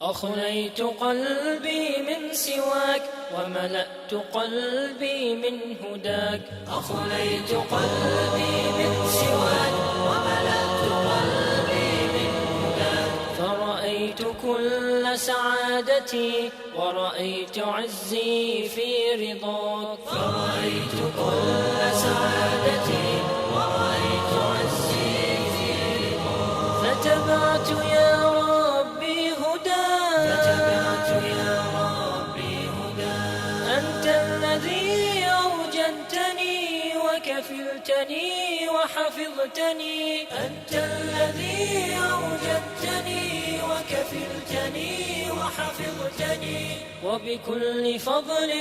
أخليت قلبي من سواك وملأت قلبي من هداك. أخليت قلبي من سواك وملأت قلبي من هداك. فرأيت كل سعادتي ورأيت عزي في رضاك. فرأيت كل سعادتي ورأيت عزي في رضاك. فتبعت يا ربي هداك. فتبعت يا ربي هداك. أنت الذي أوجدتني وكفلتني وحفظتني. أنت الذي أوجدتني وكفلتني وحفظتني. وبكل فضل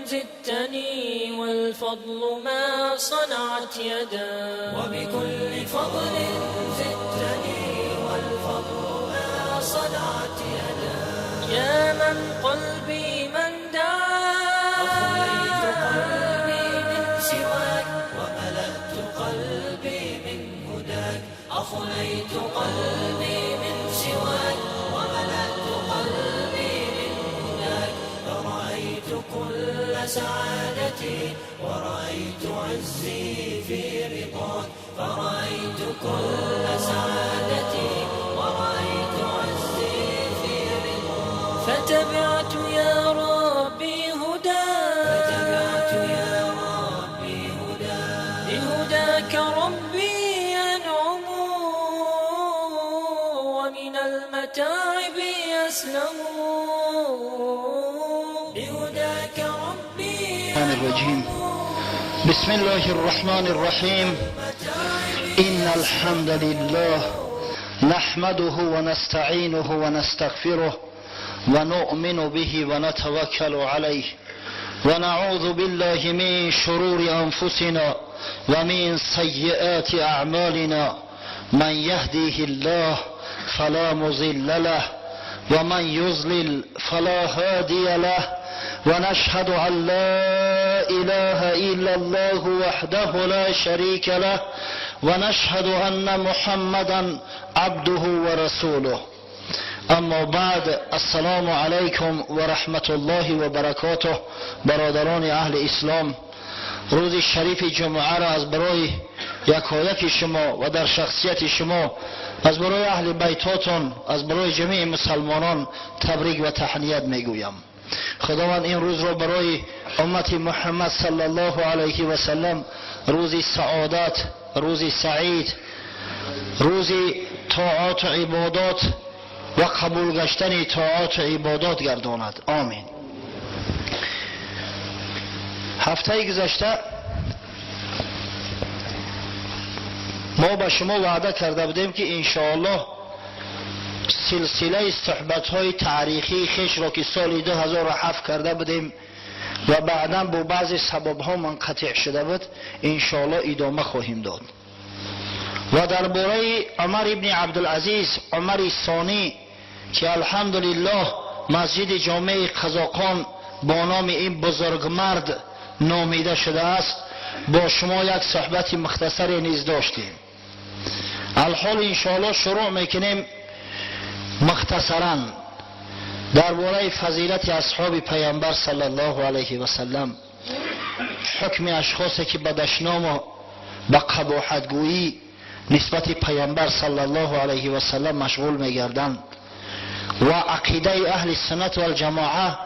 زدتني والفضل ما صنعت يداك. وبكل فضل زدتني والفضل ما صنعت يداك. يا من قلبي من دعاك. أخليت قلبي من سواك وملأت قلبي من هداك. أخليت قلبي من سواك وملأت قلبي من هداك. فرأيت كل سعادتي ورأيت عزي في رضاك. فرأيت كل سعادتي ورأيت عزي في رضاك. فتبعت يا ربي هداك. فتبعت يا ربي هداك. بهداك ربي أنعم ومن المتاعب أسلم. بهداك ربي الرحمن الرجيم. بسم الله الرحمن الرحيم. إن الحمد لله نحمده ونستعينه ونستغفره ونؤمن به ونتوكل عليه ونعوذ بالله من شرور أنفسنا ومن سيئات أعمالنا. من يهديه الله فلا مضل له ومن يضلل فلا هادي له. ونشهد أن لا إله إلا الله وحده لا شريك له ونشهد أن محمدا عبده ورسوله. أما بعد، السلام عليكم ورحمة الله وبركاته. برادران أهل إسلام، روز شریف جمعه را از برای یکایک شما و در شخصیت شما، از برای اهل بیتاتون، از برای جمیع مسلمانان تبریک و تهنیت میگویم. خداوند این روز را برای امت محمد صلی الله علیه و سلم روز سعادت، روز سعید، روز طاعات و عبادات و قبول گشتن طاعات و عبادات گرداند. آمین. هفته گذشته ما به شما وعده کرده بودیم که انشاءالله سلسله صحبت‌های تاریخی خویش را که سال 2007 کرده بودیم و بعدا با بعضی سبب‌ها منقطع شده بود، انشاءالله ادامه خواهیم داد. و درباره عمر ابن عبدالعزیز، عمر ثانی، که الحمدلله مسجد جامع قزاقان با نام این بزرگمرد نامیده شده است، با شما یک صحبت مختصر نیز داشتیم. الحال انشاءالله شروع میکنیم مختصرا درباره فضیلت اصحاب پیامبر صلی الله علیه و سلم، حکم اشخاصی که به دشنام و به قباحت گویی نسبت پیامبر صلی الله علیه و سلم مشغول میگردند و عقیده اهل سنت و الجماعه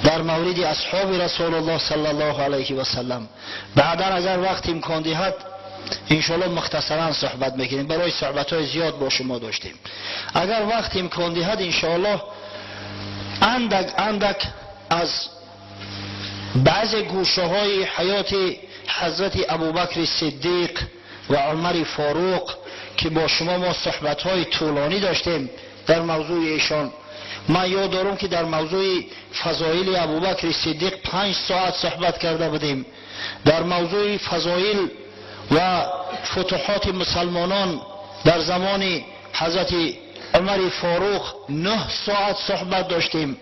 در مورد اصحاب رسول الله صلی الله علیه و سلم. بعدا اگر وقت امکان دهد انشاءالله مختصرا صحبت میکنیم. برای صحبت های زیاد با شما داشتیم. اگر وقت امکان دهد انشاءالله اندک اندک از بعض گوشه های حیات حضرت ابوبکر صدیق و عمر فاروق که با شما ما صحبت های طولانی داشتیم در موضوع ایشان. من یاد دارم که در موضوع فضایل ابوبکر صدیق 5 ساعت صحبت کرده بودیم، در موضوع فضایل و فتوحات مسلمانان در زمان حضرت عمر فاروق 9 ساعت صحبت داشتیم.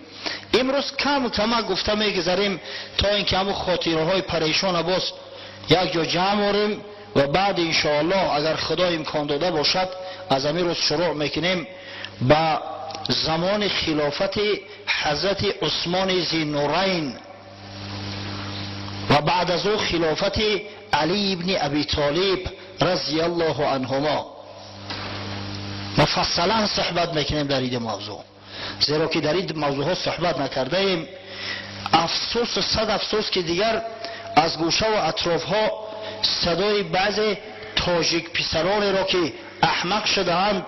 امروز کم کم گفته میگذریم تا اینکه همون خاطره های پریشان باز یک جا جمع آریم و بعد انشاءالله اگر خدا امکان داده باشد از همین روز شروع میکنیم با زمان خلافت حضرت عثمان ذی‌النورین و بعد از او خلافت علی ابن ابی طالب رضی الله عنهما مفصلا صحبت میکنیم در این موضوع، زیرا که در این موضوع ها صحبت نکرده ایم. افسوس و صد افسوس که دیگر از گوشه و اطراف ها صدای بعض تاجیک پسرانی را که احمق شدهاند،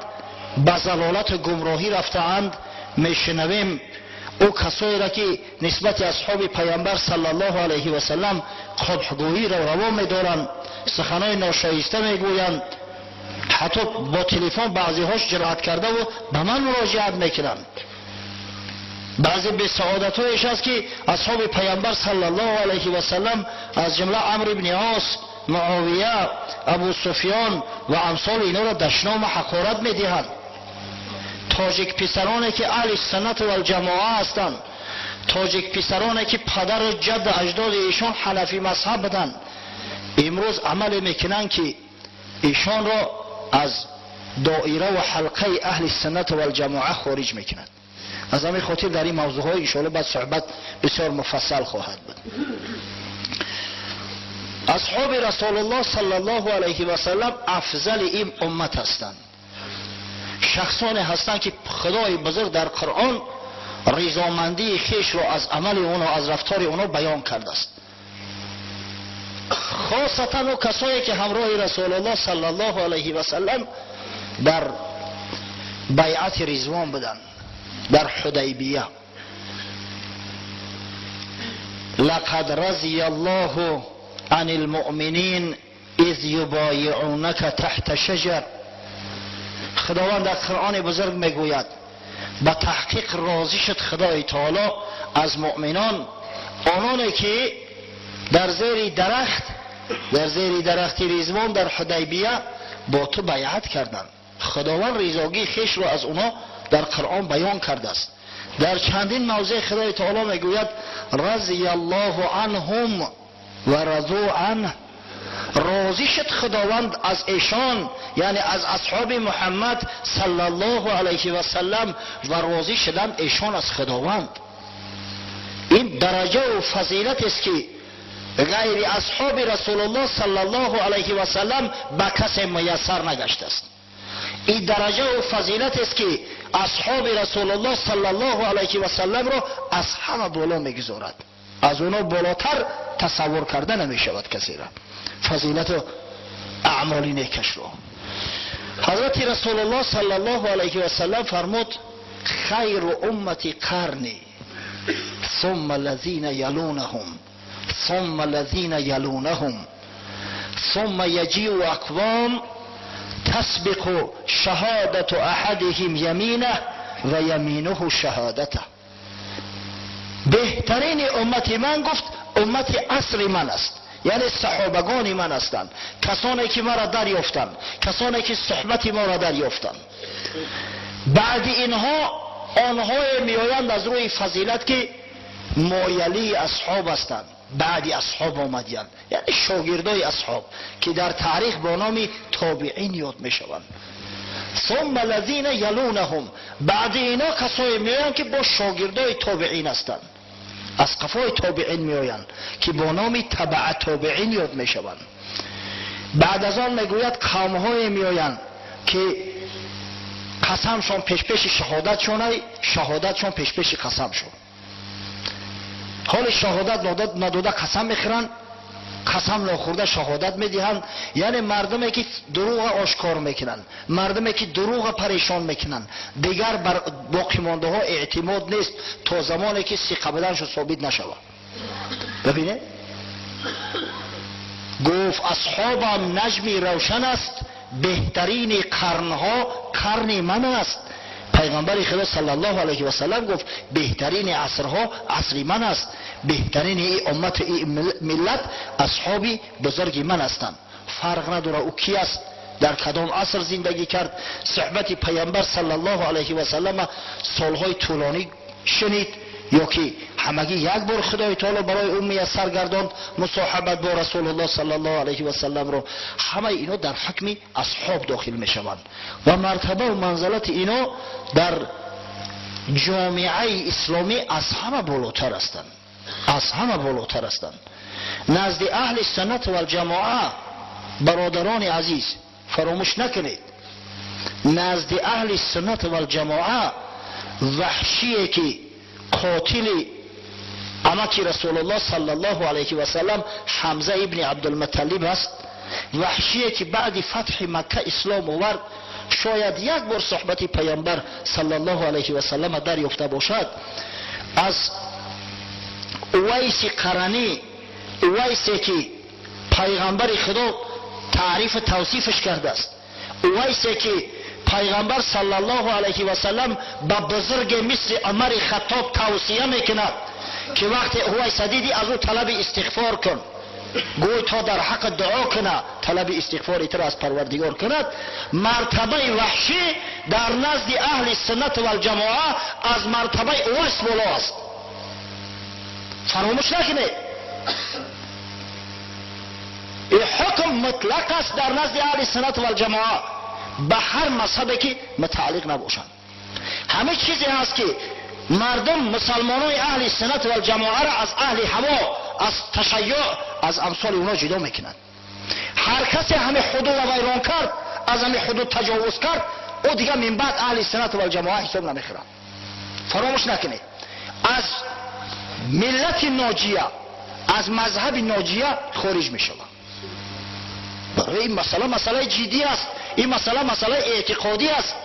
به ضلالت و گمراهی رفتهاند میشنویم. او کسایی را که نسبت اصحاب پیامبر صلی الله علیه و سلم قبحگویی را روا می‌دارند، سخنای ناشایسته میگویند، حتی با تلفن بعضیهاش جرأت کرده و به من مراجعت میکنند. بعضی بی‌سعادت‌هایش است که اصحاب پیامبر صلی الله علیه و سلم از جمله عمرو بن عاص، معاویه، ابو سفیان و امثال اینا را دشنام و حقارت میدهند. تاجیک پسرانی که اهل سنت و الجماعه هستند، تاجیک پسرانی که پدر و جد اجداد ایشان حنفی مذهب بودند، امروز عمل میکنند که ایشان را از دائره و حلقه اهل سنت و الجماعه خارج میکنند. از همین خاطر در این موضوع های انشاءالله بعد صحبت بسیار مفصل خواهد بود. اصحاب رسول الله صلی الله علیه و سلم افضل این امت هستند، شخصانی هستند که خدای بزرگ در قرآن رضامندی خیش را از عمل اونا، از رفتار اونا بیان کرده است. خاصتا او کسایی که همراه رسول الله صلی الله علیه و سلم در بیعت رضوان بودند در حدیبیه. لقد رضی الله عن المؤمنین اذ یبایعونک تحت شجر. خداوند در قرآن بزرگ میگوید به تحقیق راضی شد خدای تعالی از مؤمنان، آنانی که در زیر درخت، در زیر درخت رضوان در حدیبیه با تو بیعت کردند. خداوند رضاگی خیش را از اونا در قرآن بیان کرده است. در چندین موضع خدای تعالی میگوید رضی الله عنهم و رضوا عنه، راضی شد خداوند از ایشان، یعنی از اصحاب محمد صلی الله علیه و سلم، و راضی شدند ایشان از خداوند. این درجه و فضیلت است که غیر اصحاب رسول الله صلی الله علیه و سلم به کسی میسر نگشته است. این درجه و فضیلت است که اصحاب رسول الله صلی الله علیه و سلم را از همه بالا میگذارد، از اونا بالاتر تصور کرده نمیشود کسی را، فضیلت و اعمال نیکش را. حضرت رسول الله صلی الله علیه و سلم فرمود خیر امتی قرنی ثم الذین یلونهم ثم الذین یلونهم ثم یجیء اقوام تسبق شهادت احدهم یمینه و یمینه شهادته. بهترین امت من، گفت، امت عصر من است، یعنی صحابگان من هستند، کسانی که مرا دریافتند، کسانی که صحبت ما را دریافتند. بعد اینها آنهای میآیند از روی فضیلت که مایلی اصحاب هستند، بعد اصحاب آمدیند، یعنی شاگردای اصحاب که در تاریخ با نام تابعین یاد میشوند. ثم الذین یلونهم، بعد اینا کسایی میآیند که با شاگردای تابعین هستند، از قفای تابعین میآیند که با نام تبع تابعین یاد میشوند. بعد از آن میگوید قومهای میآیند که قسمشان پیش پیش شهادتشون، شهادتشان پیش پیش قسمشون. حال شهادت نداده قسم میخورند، قسم نخورده شهادت میدهند. یعنی مردمی که دروغ آشکار میکنند، مردمی که دروغ پریشان میکنند، دیگر بر باقی مانده ها اعتماد نیست تا زمانی که ثقه بدنشون ثابت نشود. ببینید گفت اصحابم نجمی روشن است، بهترین قرنها قرن من است. پیغمبر خدا صلی الله علیه و سلم گفت بهترین عصرها عصر من است، بهترین ای امت ای ملت اصحاب بزرگ من هستند. فرق نداره او کی است، در کدام عصر زندگی کرد. صحبت پیامبر صلی الله علیه و سلم سالهای طولانی شنید یا که همگی یک بار خدای تعالی برای او میسر گرداند مصاحبت با رسول الله صلی الله علیه و سلم رو. همه اینا در حکم اصحاب داخل میشوند و مرتبه و منزلت اینا در ҷомеаи исломӣ аз ҳама болотар ҳастанд, аз ҳама болотар ҳастанд. Назди аҳли суннат валҷамоа, бародарони азиз, фаромӯш накунед, назди аҳли суннат валҷамоа ваҳшие ки қотили амаки Расулуллоҳ саллаллоҳу алайҳи васаллам Ҳамза ибни Абдулмуталлиб аст, ваҳшие ки баъди фатҳи Макка ислом овард, шояд як бор суҳбати Пайғамбар саллаллоҳу алайҳи васаллама дарёфта бошад, аз Увайси Қаранӣ, Увайсе ки Пайғамбари Худо таърифу тавсифаш кардааст, Увайсе ки Пайғамбар саллаллоҳу алайҳи васаллам ба бузурге мисли Умари Хаттоб тавсия мекунад ки вақте Увайса дидӣ, аз ӯ талаби истиғфор кун, гӯй то дар ҳаққ дуо куна, талаби истиғфори туро аз Парвардигор кунад. Мартабаи ваҳшӣ дар назди аҳли суннат валҷамоа аз мартабаи Увайс боло аст. Фаромӯш накунед, ин ҳукм мутлақ аст дар назди аҳли суннат валҷамоа, ба ҳар мазҳабе ки мутааллиқ набошанд. Ҳама чизе ҳаст ки мардум мусалмонои аҳли суннат валҷамоаро аз аҳли ҳаво, аз ташайюъ, аз амсоли онҳо ҷудо мекунанд. Ҳар касе ҳами ҳудудро вайрон кард, аз ҳами ҳудуд таҷовуз кард, ӯ дигар мин баъд аҳли суннат валҷамоа ҳисоб намехӯрад. Фаромӯш накунед, аз миллати ноҷия, аз мазҳаби ноҷия хориҷ мешавад. Барои ин масъала масъалаи ҷиддӣ аст, ин масъала масъалаи эътиқодӣ аст.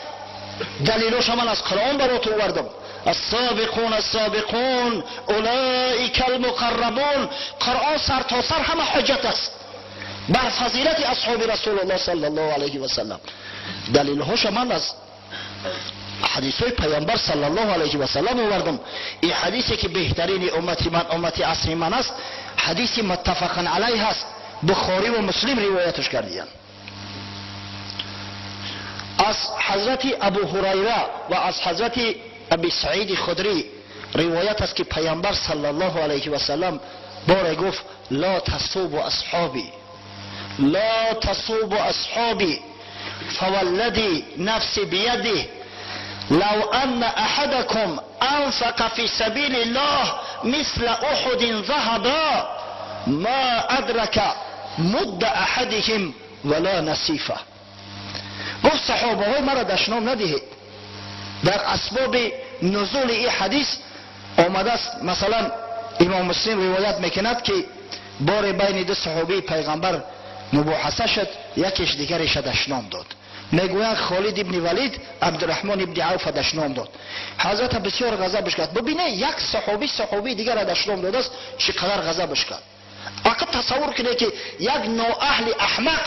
Далилоша ман аз Қуръон бароту овардам. السابقون السابقون اولئک المقربون. قرآن سر تا سر همه حجت است بر فضیلت اصحاب رسول الله صلی الله علیه و سلم. دلیلهاش من از حدیث های پیامبر صلی الله علیه و سلم آوردم. این حدیثی که بهترین امت من امت عصر من است، حدیث متفقا علیه است، بخاری و مسلم روایتش کردیان. از حضرت ابو هریره و از حضرت ابی سعید خدری روایت است که پیامبر صلی الله علیه و سلم باره گفت: لا تسوبوا اصحابی، لا تسوبوا اصحابی، فوالذی نفسی بیده لو ان احدکم انفق فی سبیل الله مثل احد ذهبا ما ادرک مد احدهم ولا نصیفه. گفت صحابه های مرا دشنام ندهید. در اسباب نزول این حدیث آمده است، مثلا امام مسلم روایت میکند که بار بین دو صحابی پیغمبر مباحثه شد، یکیش دیگرش دشنام داد. میگویند خالد ابن ولید عبدالرحمن ابن عوف دشنام داد. حضرت بسیار غضبش کرد. ببینه یک صحابی صحابی دیگر دشنام داده است، چقدر غضبش کرد. آقا تصور کنه که یک نااهل احمق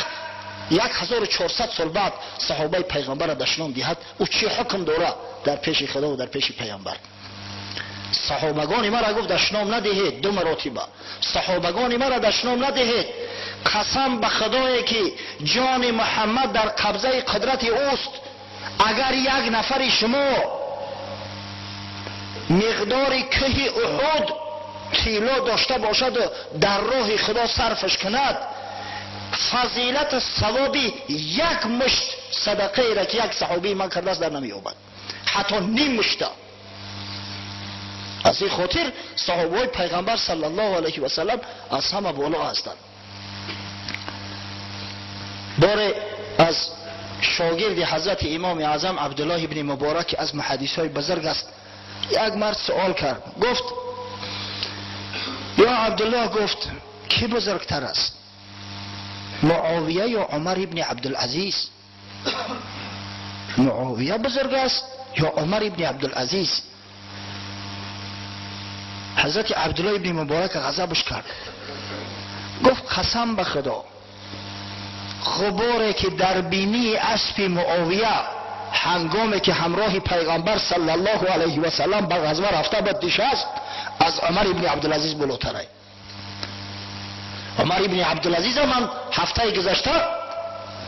1400 سال بعد صحابه پیغمبر را دشنام دهد، او چی حکم داره در پیش خدا و در پیش پیغمبر؟ صحابگان مرا گفت دشنام ندهید، دو مراتبه صحابگان مرا دشنام ندهید، قسم به خدایی که جان محمد در قبضه قدرت اوست، اگر یک نفر شما مقدار کوه احد طلا داشته باشد و در راه خدا صرفش کند، فضیلت ثواب یک مشت صدقه را که یک صحابی من کرده است در نمییابد، حتی نیم مشت. از این خاطر صحابه پیغمبر صلی الله علیه و سلم از همه بالا هستند. باره از شاگرد حضرت امام اعظم عبدالله ابن مبارک از محدث های بزرگ است، یک مرد سوال کرد، گفت یا عبدالله، گفت کی بزرگتر است، معاویه یا عمر ابن عبدالعزیز؟ معاویه بزرگ است یا عمر ابن عبدالعزیز؟ حضرت عبدالله ابن مبارک غضبش کرد، گفت قسم به خدا، غباری که در بینی اسب معاویه هنگامی که همراه پیغمبر صلی الله علیه و سلم به غزوه رفته بود نشست، از عمر ابن عبدالعزیز بالاتر است. عمر ابن عبدالعزیز من هفته گذشته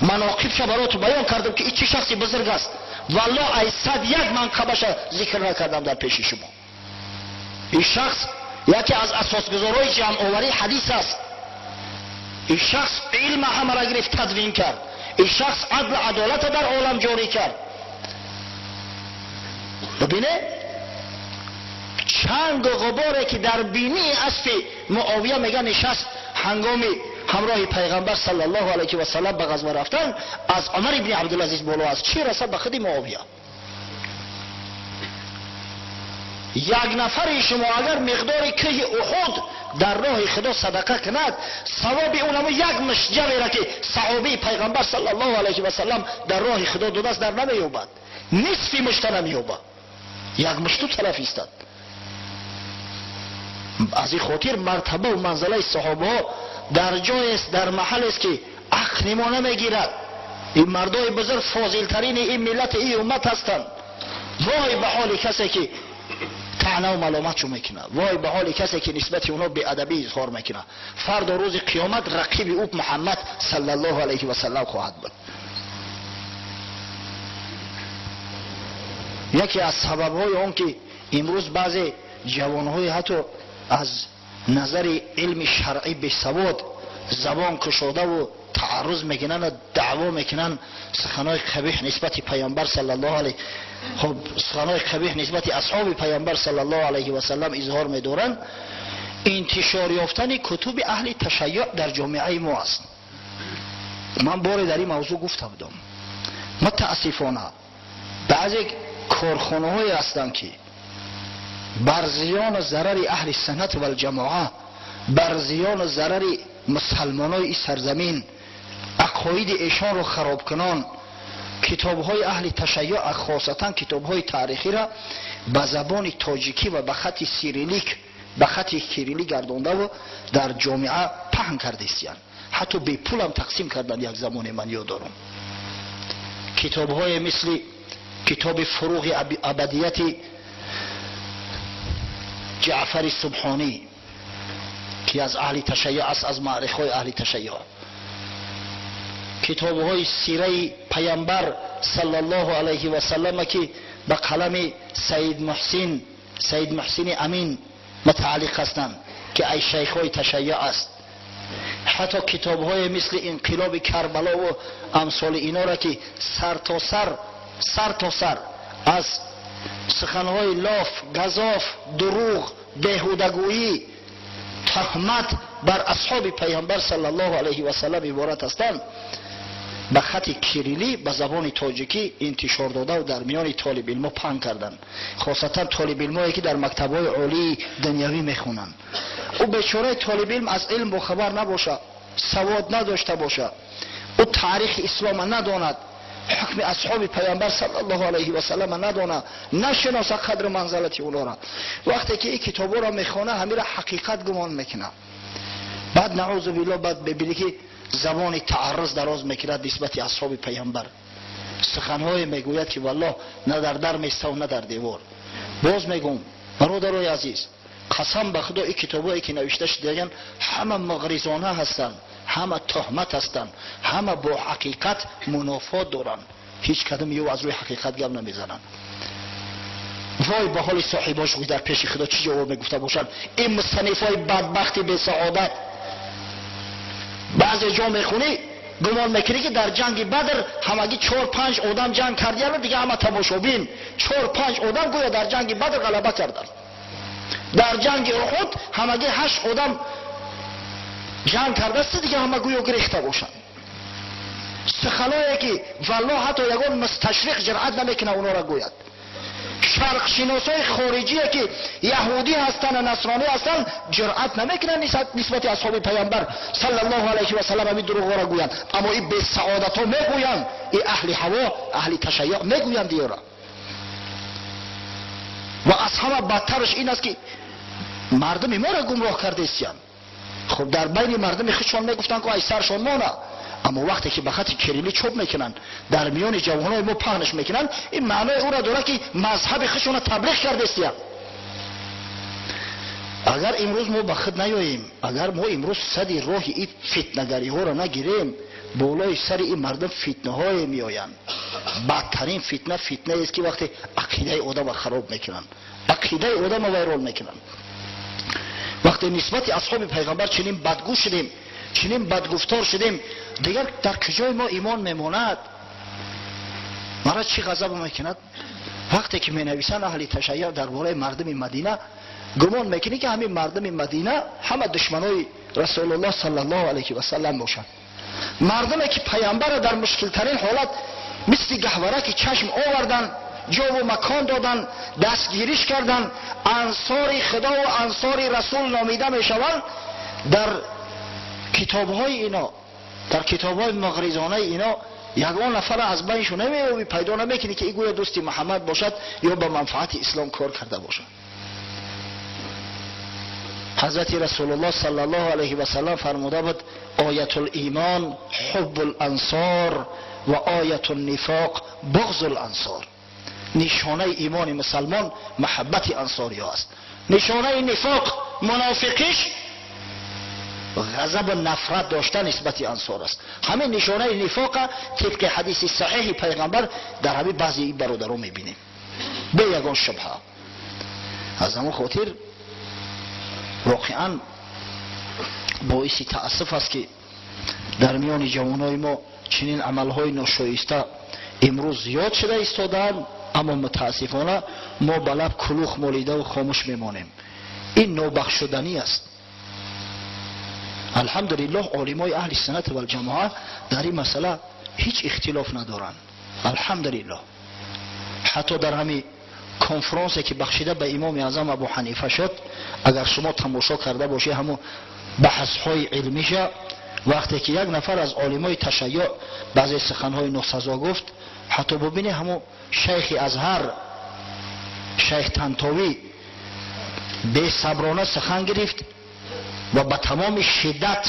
مناقبش برات بیان کردم که این چه شخصی بزرگ است، والله ای 101 منقبش ذکر نکردم در پیش شما. این شخص یکی از اساسگزارای جمع آوری حدیث است. این شخص علم همه را گرفت تدوین کرد. این شخص عدل و عدالت در عالم جاری کرد. ببینه Санг ва ғуборе ки дар бинии аспи Муовия мега нишаст ҳангоми ҳамроҳи пайғамбар саллаллоҳу алайҳи васаллам ба ғазва рафтан, аз Умар ибни Абдулазиз боло аст, чӣ расад ба худи Муовия? Як нафари шумо агар миқдори кӯҳи Уҳуд дар роҳи Худо садақа кунад, савоби он ҳамун як мушт ҷавера ки саҳобии пайғамбар саллаллоҳу алайҳи васаллам дар роҳи Худо додааст дар намеёбад, нисфи мушта намеёбад, як мушту талаф истад. Аз ин хотир мартабаву манзалаи саҳобаҳо дар ҷоест, дар маҳалест ки ақли мо намегирад. Ин мардои бузург фозилтарини ин миллати ин уммат ҳастанд. Вой ба ҳоли касе ки таънаву маломатшо мекунад, вой ба ҳоли касе ки нисбати онҳо беадабӣ изҳор мекунад. Фардо рӯзи қиёмат рақиби ӯ Муҳаммад саллаллоҳу алайҳи васаллам хоҳад буд. Яке аз сабабҳои он ки имрӯз баъзе ҷавонҳои ҳатто аз назари илми шаръӣ бесавод забон кушодаву таарруз мекунанд ва даъво мекунанд суханҳои қабиҳ нисбати пайғамбар саллаллоҳу алайҳи, хуб, суханҳои қабиҳ нисбати асҳоби пайғамбар саллаллоҳу алайҳи васаллам изҳор медоранд, интишор ёфтани кутуби аҳли ташайюъ дар ҷомеаи мо аст. Ман боре дар ин мавзӯъ гуфта будам, мутаассифона баъзе корхонаҳое ҳастанд ки бар зиёну зарари аҳли саннат валҷамоа, бар зиёну зарари мусалмонои ин сарзамин, ақоиди эшонро харобкунон китобҳои аҳли ташайюъ, хосатан китобҳои таърихиро ба забони тоҷикӣ ва ба хати сирилик, ба хати кирилӣ гардондаву дар ҷомеа паҳн кардистиянд. Ҳатто бепулам тақсим карданд. Як замоне ман ёд дорам китобҳое мисли китоби Фуруғи абадияти Ҷаъфари Субҳонӣ ки аз аҳли ташайюъ аст, аз маърихҳои аҳли ташайюъ, китобҳои сираи пайғамбар саллаллоҳу алайҳи васаллама ки ба қалами Саид Муҳсин, Саид Муҳсини Амин мутааллиқ ҳастанд ки ай шайхҳои ташайюъ аст, ҳатто китобҳое мисли Инқилоби Карбалову амсоли инора ки сар то сар, сар то сар аз суханҳои лоф, газоф, дурӯғ, беҳудагӯӣ, таҳмат бар асҳоби пайғамбар саллаллоҳу алайҳи васаллам иборат ҳастанд, ба хати кирилӣ ба забони тоҷикӣ интишор додаву дар миёни толибилмо паҳн карданд, хосатан толибилмое ки дар мактабҳои олии дунявӣ мехонанд. Ӯ бечораи толибилм аз илм бохабар набошад, савод надошта бошад, ӯ таърихи ислома надонад, ҳукми асҳоби пайғамбар саллаллоҳу алайҳи васаллама надонад, нашиноса қадру манзалати онҳоро. Вақте ки ин китобҳоро мехонад, ҳамира ҳақиқат гумон мекунад. Баъд наузу биллоҳ, баъд мебинӣ ки забони таарруз дароз мекунад нисбати асҳоби пайғамбар, суханҳое мегӯяд ки валлоҳ на дар дар меставу на дар девор. Боз мегӯм, бародарои азиз, қасам ба Худо, ин китобҳое ки навишта шудаган ҳама муғризона ҳастанд, ҳама туҳмат ҳастанд, ҳама бо ҳақиқат мунофот доранд, ҳеҷ кадом ё аз рӯи ҳақиқат гап намезананд. Вой ба ҳоли соҳибош, дар пеши Худо чӣ ҷавоб мегуфта бошанд ин мустанифҳои бадбахти бесаодат. Баъзе ҷо мехонӣ, гумон мекунӣ ки дар ҷанги Бадр ҳамагӣ 4-5 одам ҷанг кардияну дига ҳама тамошобин. 4-5 одам гӯё дар ҷанги Бадр ғалаба карданд. Дар ҷанги Уҳуд ҳамагӣ 8 одам ҷанг кардааст, дига ҳама гӯё гирехта бошанд. Суханое ки валлоҳ ҳатто ягон мусташриқ ҷуръат намекунад онҳоро гӯяд. Шарқшиносҳои хориҷие ки яҳудӣ ҳастанд ва насронӣ ҳастанд ҷуръат намекунанд нисбати асҳоби пайғамбар саллаллоҳу алайҳи васаллам ҳамин дурӯғҳоро гӯянд. Аммо ин бесаодатҳо мегӯянд, ин аҳли ҳаво, аҳли ташайюъ мегӯянд диёра. Ва аз ҳама бадтараш ин аст ки мардуми моро гумроҳ кардестиянд. Хуб, дар байни мардуми худшон мегуфтанд ки ай саршон мона, аммо вақте ки ба хати кирилӣ чоп мекунанд, дар миёни ҷавонои мо паҳнаш мекунанд, ин маънои ӯро дорад ки мазҳаби худшонро таблиғ кардестиянд. Агар имрӯз мо ба худ наёем, агар мо имрӯз сади роҳи ин фитнагариҳоро нагирем, болои сари ин мардум фитнаҳое меоянд. Бадтарин фитна фитнаест ки вақте ақидаи одамро хароб мекунанд, ақидаи одамро вайрон мекунанд. Вақте нисбати асҳоби пайғамбар чунин бадгӯ шудем, чунин бадгуфтор шудем, дигар дар куҷои мо имон мемонад? Мара чӣ ғазаб мекунад вақте ки менависанд аҳли ташайюъ дар бораи мардуми Мадина. Гумон мекунӣ, ки ҳамин мардуми Мадина ҳама душманои Расулуллоҳ саллаллоҳу алайҳи васаллам бошанд. Мардуме ки паямбарро дар мушкилтарин ҳолат мисли гаҳвораки чашм овардан, ҷову макон додан, дастгириш кардан, ансори Худову ансори Расул номида мешаванд, дар китобҳои ино, дар китобҳои мағризонаи ино ягон нафара аз байншон намеёбӣ, пайдо намекунӣ, ки гӯя дӯсти Муҳаммад бошад ё ба манфаати ислом кор карда бошад. Ҳазрати Расулуллоҳ саллаллоҳу алайҳи васаллам фармуда буд: оятул имон ҳуббул ансор ва оятун нифоқ буғзул ансор. Нишонаи имони мусалмон маҳаббати ансориҳо аст, нишонаи нифоқ, мунофиқиш ғазабу нафрат дошта нисбати ансор аст. Ҳамин нишонаи нифоқа тибқи ҳадиси саҳиҳи пайғамбар дар ҳамин баъзи ин бародарон мебинем бе ягон шубҳа. Аз ҳамон хотир воқеан боиси таассуф аст, ки дар миёни ҷавонои мо чунин амалҳои ношоиста имрӯз зиёд шуда истодаанд, аммо мутаассифона мо ба лаб кулух молидаву хомӯш мемонем. Ин нобахшуданӣ аст. Алҳамдулиллоҳ, олимои аҳли суннат валҷамоа дар ин масъала ҳеҷ ихтилоф надоранд. Алҳамдулиллоҳ, ҳатто дар ҳамин конфронсе, ки бахшида ба Имоми Аъзам Абу Ҳанифа шуд, агар шумо тамошо карда бошед ҳамун баҳсҳои илмиша, вақте ки як нафар аз олимои ташайюъ баъзе суханҳои носазо гуфт, ҳатто бубинед, ҳамун шайхи Азҳар, шайх Тантовӣ, бесаброна сухан гирифт ва ба тамоми шиддат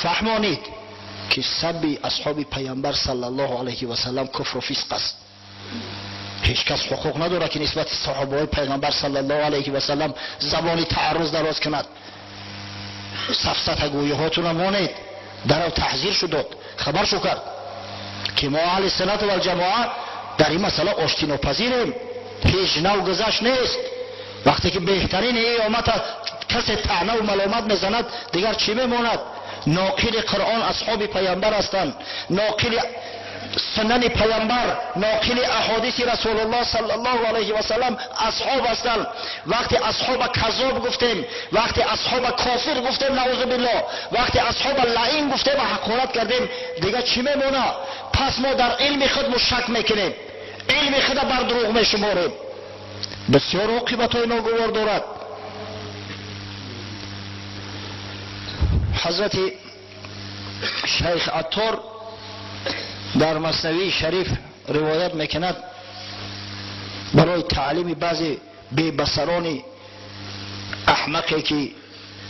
фаҳмонид, ки сабби асҳоби Пайғамбар саллаллоҳу алайҳи васаллам куфру фисқ аст. Ҳеҷ кас ҳуқуқ надорад, ки нисбати саҳобаҳои Пайғамбар саллаллоҳу алайҳи васаллам забони таарруз дароз кунад. Сафсатагӯиҳотуна монед. Дарав таҳзир шуд, дод хабар шу кард, ки мо аҳли суннату валҷамоа дар ин масъала оштинопазирем. Ҳеҷ нав гузашт нест. Вақте ки беҳтарини ин уммата касе таънаву маломат мезанад, дигар чӣ мемонад? Ноқили Қуръон асҳоби Пайғамбар ҳастанд, ноқили сунани Пайғамбар, ноқили аҳодиси Расулуллоҳ саллаллоҳу алайҳи васаллам асҳоб ҳастанд. Вақте асҳоба каззоб гуфтем, вақте асҳоба кофир гуфтем, наузу биллоҳ, вақте асҳоба лаин гуфтем ва ҳақорат кардем, дигар чӣ мемона? Пас мо дар илми худ мушак мекунем, илми худа бар дурӯғ мешуморем. Бисёр оқибатҳои ногувор дорад. Ҳазрати шайх Аттор дар Маснавии Шариф ривоят мекунад, барои таълими баъзе бебасарони аҳмақе, ки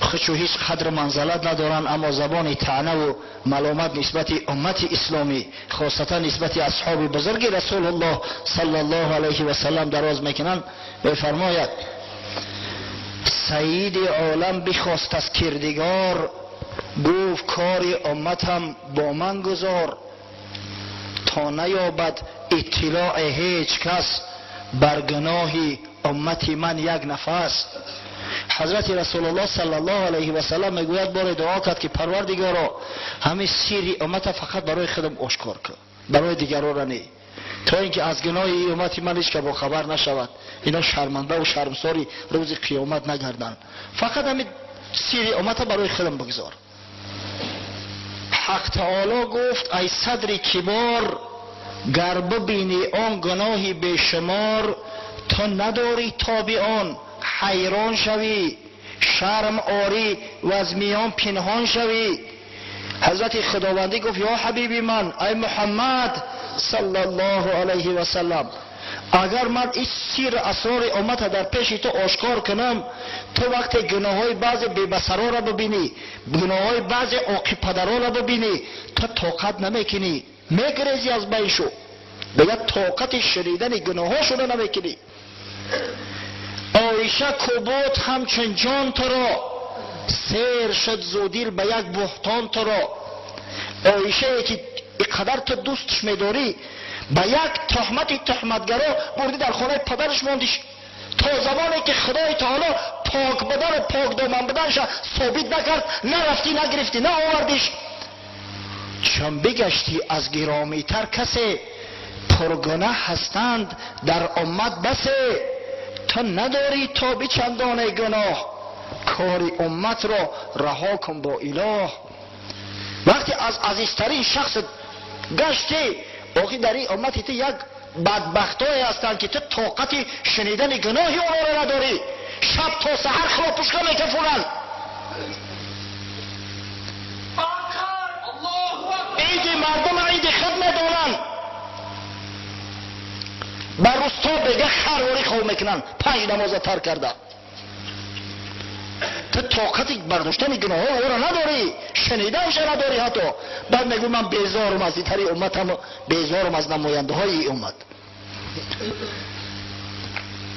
хучу ҳеҷ қадру манзалат надоранд, аммо забони таънаву маломат нисбати уммати исломӣ, хосатан нисбати асҳоби бузурги Расулуллоҳ саллаллоҳу алайҳи васаллам дароз мекунанд, мефармояд: саиди олам бихост аз кирдигор, гуфт: кори умматам бо ман гузор, то наёбад иттилои ҳеҷ кас бар гуноҳи уммати ман як нафас. Ҳазрати Расулуллоҳ саллаллоҳу алайҳи васаллам мегӯяд, боре дуо кард, ки Парвардигоро, ҳамин сирри уммата фақат барои худам ошкор кун, барои дигарора не, то ин ки аз гуноҳи уммати ман ҳеҷ ка бохабар нашавад, ино шармандаву шармсори рӯзи қиёмат нагарданд. Фақат ҳамин сирри уммата барои худам бигзор. Ҳақ таоло гуфт: ай садри кибор, гар бибинӣ он гуноҳи бешумор, ту надорӣ тоби он, ҳайрон шавӣ, шарм орӣ ва аз миён пинҳон шавӣ. Ҳазрати Худовандӣ гуфт: ё ҳабиби ман, ай Муҳаммад саллаллоҳу алайҳи васаллам, агар ман ин сирру асрори уммата дар пеши ту ошкор кунам, ту вақте гуноҳҳои баъзе бебасароро бибинӣ, гуноҳҳои баъзе оқибпадароро бибинӣ, ту тоқат намекунӣ, мегирезӣ аз байн шу, дигар тоқати шунидани гуноҳҳошуно намекунӣ. Оиша кубут ҳамчун ҷон туро, сер шуд зудил ба як буҳтон туро. Оишае, ки иқадар ту дӯстш медорӣ, ба як туҳмати туҳматгаро бурдӣ, дар хонаи падараш мондиш, то замоне ки Худои таоло пок будану покдоман буданша собит накард, нарафтӣ, нагирифтӣ, наовардиш. Чун бигаштӣ аз гиромитар касе, пургунаҳ ҳастанд дар уммат басе. تو نداری تاب چندان گناه، کار امت را رها کن با اله. وقتی از عزیزترین شخص گشتی، آخی در این امتی تو یک بدبختایی هستند که تو طاقت شنیدن گناهی اونها را نداری، شب تا سحر خلاپوشکا میکفونند. عید مردم عید خود میدانند، بر روستا بگه خرواری خواب میکنن، 5 نماز ترک کرده. تو طاقت برداشتن گناه ها را نداری، شنیدنش نداری حتی. بعد میگو من بیزارم از این امتم، بیزارم از نماینده های امت.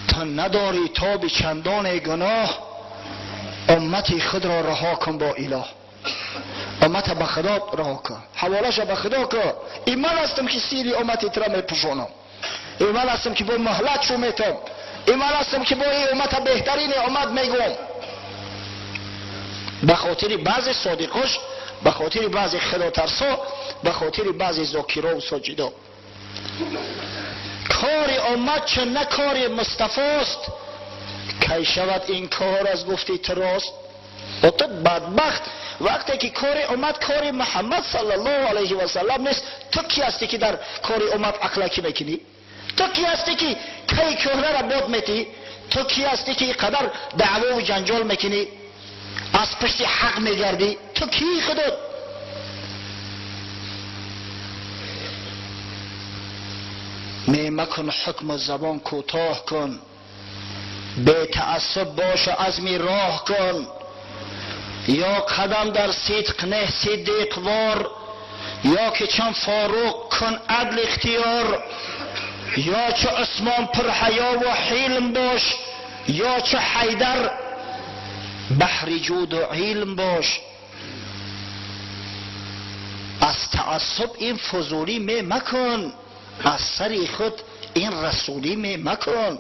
تو نداری تاب چندان گناه، امتی خود را رها کن با اله. امت به خدا رها کن، حوالش به خدا کن. این من هستم که سیری امتی ترا میپوشانم، این من هستم که با مهلت شو میتم، این من هستم که با این امت بهترین امت میگم. به خاطر بعضی صادقاش، به خاطر بعضی خدا ترسا، به خاطر بعضی ذاکرا و ساجدا. کار امت چه نه کار مصطفی است، کی شود این کار از گفتی تو راست. و تو بدبخت وقتی که کار امت کار محمد صلی الله علیه و سلم نیست، تو کی هستی که در کار امت عقلکی میکنی؟ تو کی هستی که کی کهنه را باد میتی؟ تو کی هستی که اینقدر دعوا و جنجال میکنی، از پشت حق میگردی؟ تو کی خودت؟ می مکن حکم زبان کوتاه کن، بی تعصب باش و عزمی راه کن. یا قدم در صدق نه صدیق وار، یا که چون فاروق کن عدل اختیار. یا چه عثمان پر حیا و حلم باش، یا چه حیدر بحر جود و علم باش. از تعصب این فضولی می مکن، از سر خود این رسولی می مکن.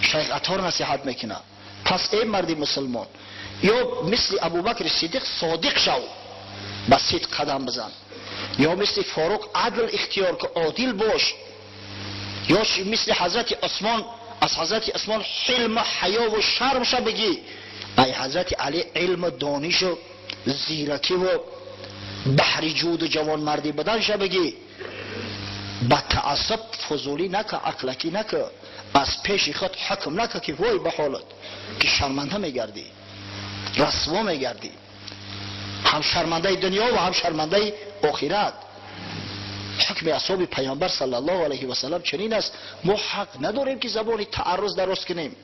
شیخ عطار نصیحت میکنه. پس ای مرد مسلمان، یا مثل ابوبکر صدیق صادق شو، به صدق قدم بزن، یا مثل فاروق عدل اختیار که عادل باش، یا مثل حضرت عثمان، از حضرت عثمان حلم و حیا و شرم شو بگی. ای حضرت علی علم و دانش و زیرکی و بحر جود و جوانمردی بدن شو بگی. با تعصب فضولی نکه، عقلکی نکه، از پیش خود حکم نکه که وای به حالت که شرمنده میگردی، رسوا میگردی، هم شرمنده دنیا و هم شرمنده آخرت. حکم اصحاب پیامبر صلی الله علیه و سلم چنین است. ما حق نداریم که زبان تعرض درست کنیم.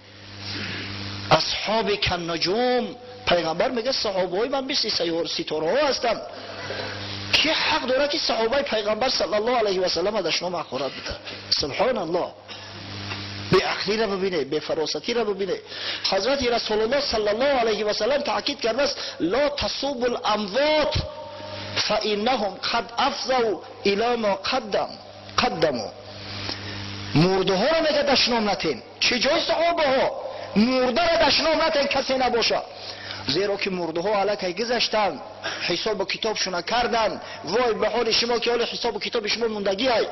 اصحاب کنجوم، پیغمبر میگه صحابه های من مثل ستاره ها هستند. کی حق داره که صحابه پیغمبر صلی الله علیه و سلم دشنام حقارت بده؟ سبحان الله. بی عقلی را ببینه، بی فراستی را ببینه. حضرت رسول الله صلی الله علیه و سلم تاکید کرده است لا تصوب الاموات فانهم قد افضوا الى ما قدموا. مرده ها را میگه دشنام نتین. چه جای صحابه ها مرده را دشنام نتین کسی نباشه، زیرا که مرده ها علیکی گذشتن، حساب و کتابشون کردن. وای به حال شما که حال حساب و کتاب شما موندگی های،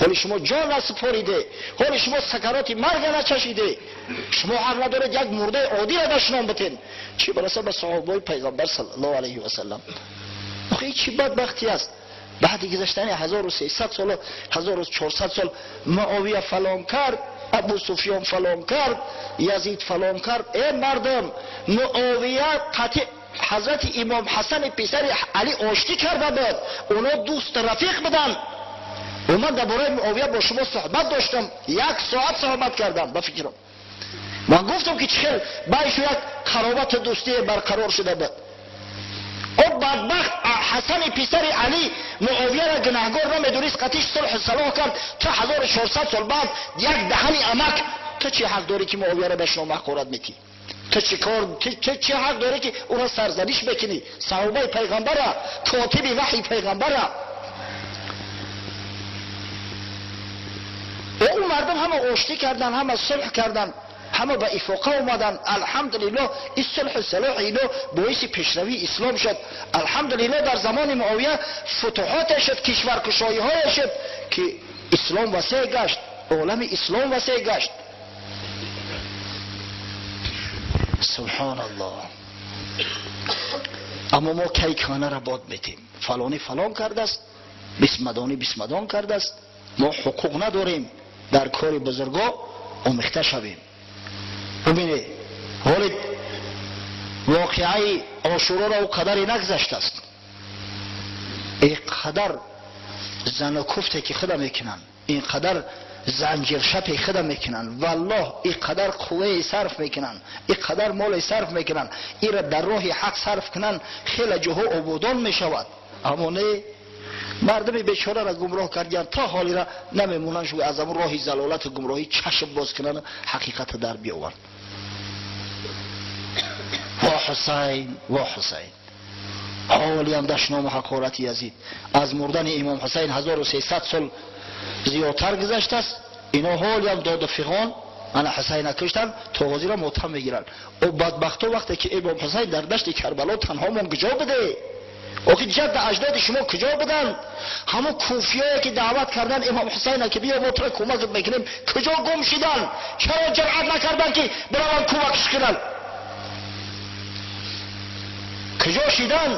حال شما جان نسپاریده، حال شما سکرات مرگ نچشیده، شما حق ندارید یک مرده عادی را دشنام بتین. چی برسه به صحابه پیغمبر صلی الله علیه و سلم؟ آخه چی بدبختی است. بعد گذشتن 1300 سال، 1400 سال، معاویه فلان کرد، ابو سفیان فلان کرد، یزید فلان کرد. ای مردم، معاویه قطع حضرت امام حسن پسر علی آشتی کرده بود، اونا دوست رفیق بودن. و من درباره معاویه با شما صحبت داشتم، 1 ساعت صحبت کردم. به فکرم من گفتم که چخیل باید یک قرابت دوستی برقرار شده بود. او بدبخت حسن پسر علی معاویه را گناهگار نمیدونست، قطعش صلح صلاح کرد. تا 1400 سال بعد یک دهنی امک، تو چه حق داری که معاویه را به شما حقارت میتی؟ تو چه کار، چه حق داری که او را سرزنش بکنی؟ صحابه پیغمبر، کاتب وحی پیغمبر. او مردم همه آشتی کردن، همه صلح کردن، همه به افاقه اومدن. الحمدلله این صلح صلاح اینا باعث پیشروی اسلام شد. الحمدلله در زمان معاویه فتوحات شد، کشورکشایی های شد که اسلام وسیع گشت، عالم اسلام وسیع گشت. Субҳоналлоҳ. Аммо мо кайконаро бод метем. Фалонӣ фалон кардааст, бисмадонӣ бисмадон кардааст. Мо ҳуқуқ надорем дар кори бузурго омехта шавем. Бубинед, ҳоли воқеаи Ошуроро ӯ қадаре нагузаштааст. Ин қадар зану куфте ки худа мекунанд, ин қадар занҷиршапе худа мекунанд, валлоҳ ин қадар қуввае сарф мекунанд, ин қадар моле сарф мекунанд, инро дар роҳи ҳақ сарф кунанд, хеле ҷоҳо ободон мешавад. Аммо не, мардуми бечораро гумроҳ кардиянд, то ҳолира намемонанд шу аз ҳамон роҳи залолату гумроҳӣ чашм боз кунанд, ҳақиқатро дар биёваранд. Во Ҳусайн, во Ҳусайн. Ҳолиам дашному ҳақорати Язид. Аз мурдани имом Ҳусайн 1300 сол зиёдтар гузаштааст. Ино ҳолиам доду фиғон ана Ҳусайна куштанд, то ҳозира мотам мегиранд. О бадбахто, вақте ки имом Ҳусайн дар дашти Карбало танҳо мон, куҷо буде? Охи ҷадда аҷдоди шумо куҷо буданд? Ҳамон куфиёе ки даъват карданд имом Ҳусайна ки биё мо туро кӯмакат мекунем, куҷо гум шиданд? Чаро ҷуръат накарданд ки бираванд кӯмакш кунанд? Куҷо шиданд?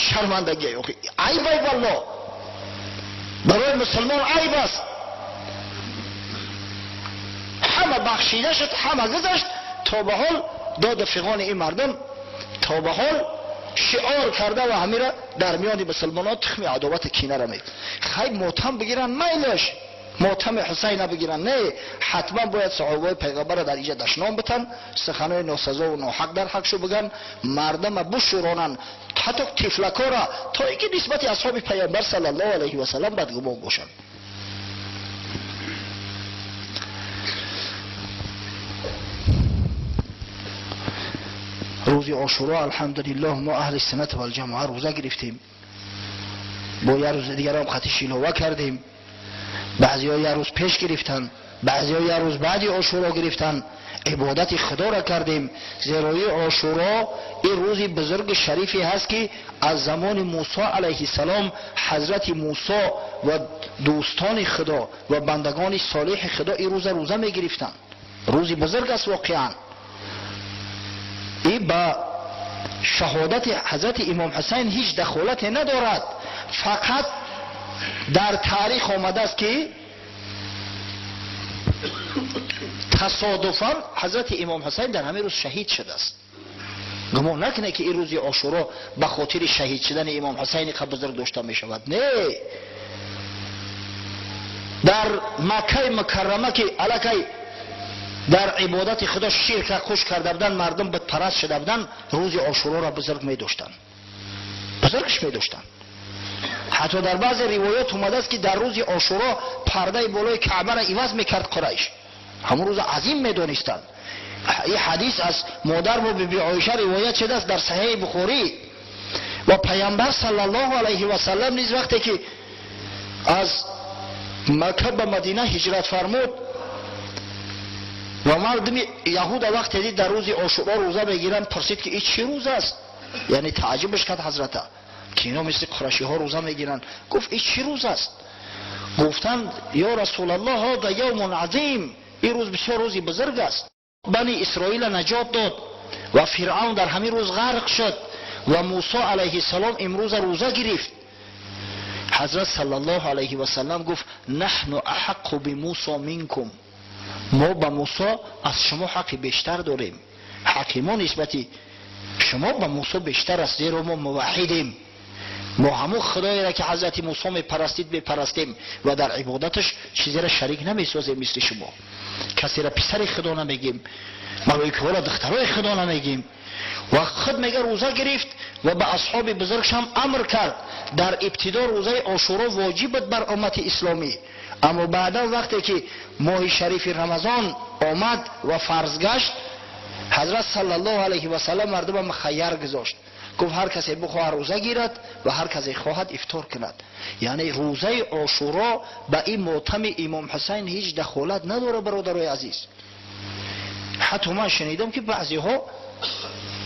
Шармандагӣ, охи айб, ай валлоҳ, барои мусулмон айб аст. Ҳама бахшида шуд, ҳама гузашт, то ба ҳол доду фиғони ин мардум то ба ҳол шиор карда ва ҳамира дар миёни мусулмонон тухми адовати кинаро мед. Хайр, мотам бигиранд, майлаш, мотами Ҳусайна бигиранд, не, ҳатман бояд саҳобаи пайғамбарро дар инҷа дашном битан, суханои носазову ноҳақ дар ҳақшу биган, мардама бушӯронанд, ҳатто тифлакора, то ин ки нисбати асҳоби пайғамбар саллаллоҳу алайҳи васаллам бадгумон бошанд. Рӯзи Ошуро, алҳамдулиллоҳ, мо аҳли суннат валҷамоа рӯза гирифтем, бо як рӯзи дигарам хати шилова кардем. Баъзеҳо як рӯз пеш гирифтанд, баъзеҳо як рӯз баъди Ошуро гирифтанд. Ибодати худоро кардем, зеро ин Ошуро ин рӯзи бузурги шарифе ҳаст ки аз замони Мусо алайҳиссалом ҳазрати Мусо ва дӯстони худо ва бандагони солиҳи худо ин рӯза рӯза мегирифтанд. Рӯзи бузург аст воқеан. Ин ба шаҳодати ҳазрати имом Ҳусайн ҳеҷ дахолате надорад. Фақат дар таърих омадааст ки тасодуфан ҳазрати имом Ҳусайн дар ҳамин рӯз шаҳид шудааст. Гумон накунед ки ин рӯзи Ошуро ба хотири шаҳид шудани имом Ҳусайни қа бузург дошта мешавад. Не, дар Маккаи Мукаррама ки аллакай дар ибодати худо ширка хуш карда буданд, мардум бутпараст шуда буданд, рӯзи Ошуроро бузург медоштанд, бузургш медоштанд. Ҳатто дар баъзе ривоят омадааст ки дар рӯзи Ошуро пардаи болои Каъбаро иваз мекард Қурайш. Ҳамон рӯза азим медонистанд. Ин ҳадис аз модармо биби Оиша ривоят шудааст дар Саҳеҳи Бухорӣ. Ва Пайғамбар саллаллоҳу алайҳи васаллам низ вақте ки аз Макка ба Мадина ҳиҷрат фармуд ва мардуми яҳуда вақте дид дар рӯзи Ошуро рӯза мегиранд, пурсид ки ин чӣ рӯз аст? Яъне тааҷҷубаш кард ҳазрата ки ино мисли қурашиҳо рӯза мегиранд. Гуфт: ин чӣ рӯз аст? Гуфтанд: ё Расулаллоҳ, ҳода явмун азим, ин рӯз бисёр рӯзи бузург аст. Бани Исроила наҷот дод ва Фиръавн дар ҳамин рӯз ғарқ шуд ва Мусо алайҳиссалом имрӯза рӯза гирифт. Ҳазрат саллаллоҳу алайҳи васаллам гуфт: наҳну аҳаққу бимусо минкум, мо ба Мусо аз шумо ҳаққи бештар дорем, ҳаққи мо нисбати шумо ба Мусо бештар аст, зеро мо муваҳҳидем, мо ҳамон худоеро ки ҳазрати Мусо мепарастид мепарастем ва дар ибодаташ чизеро шарик намесозем, мисли шумо касеро писари худо намегем, малоикаҳоро духтарои худо намегем. Ва худ мега рӯза гирифт ва ба асҳоби бузургшам амр кард. Дар ибтидо рӯзаи Ошуро воҷиб буд бар уммати исломӣ, аммо баъдан вақте ки моҳи шарифи Рамазон омад ва фарз гашт, ҳазрат саллаллоҳу алайҳи васаллам мардума мухайяр гузошт, гуфт: ҳар касе бихоҳад рӯза гирад ва ҳар касе хоҳад ифтор кунад. Яъне рӯзаи Ошуро ба ин мотами имом Ҳусайн ҳеҷ дахолат надорад. Бародарои азиз, ҳатто ман шунидам ки баъзеҳо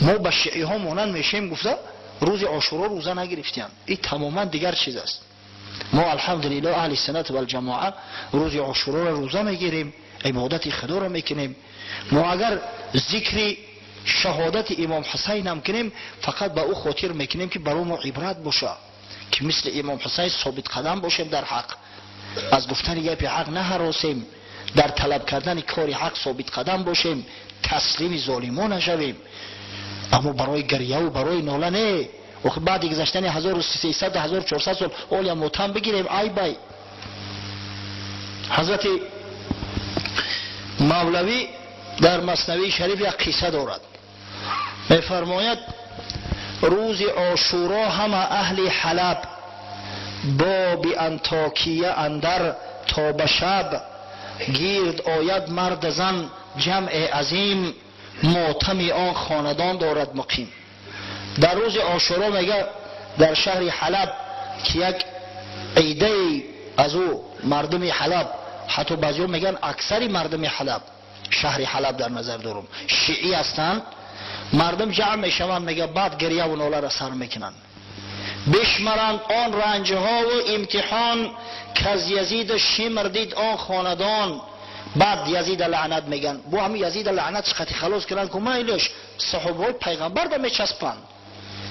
мо ба шииҳо монанд мешем гуфта рӯзи Ошуро рӯза нагирифтиям. Ин тамоман дигар чиз аст. Мо алҳамдулиллоҳ аҳли суннат валҷамоа рӯзи Ошуроро рӯза мегирем, Ибодати Худоро мекунем. Мо агар зикри шаҳодати Имом Ҳусайн ҳам кунем, фақат ба ӯ хотир мекунем, ки барои мо ибрат боша, ки мисли Имом Ҳусайн собитқадам бошем дар ҳақ, аз гуфтани гапи ҳақ наҳаросем, дар талаб кардани кори ҳақ собитқадам бошем, таслими золимон нашавем. Аммо барои гирьяву барои нола не. Охи баъди гузаштани 1300, 1400 сол олия мотам бигирем, ай бай. Ҳазрати Мавлавӣ дар Маснавии Шариф як қисса дорад. Мефармояд: рӯзи Ошуро ҳама аҳли Ҳалаб боби Антокия андар то ба шаб гирд ояд мард зан ҷамъи азим, мотами он хонадон дорад муқим. Дар рӯзи Ошуро, мега, дар шаҳри Ҳалаб, ки як идае аз ӯ мардуми Ҳалаб, ҳатто баъзеҳо мегӯянд аксари мардуми Ҳалаб, шаҳри Ҳалаб дар назар дорум, шиӣ ҳастанд, мардум ҷамъ мешаванд, мега, баъд гирьяву ноларо сар мекунанд. Бишмаранд он ранҷҳову имтиҳон, каз Язиду Шимр дид он хонадон. Баъд Язида лаънат мегӯянд. Бо ҳамин Язида лаънат қати халос кунанд, ку майлеш, саҳобаҳои пайғамбар да мечаспанд.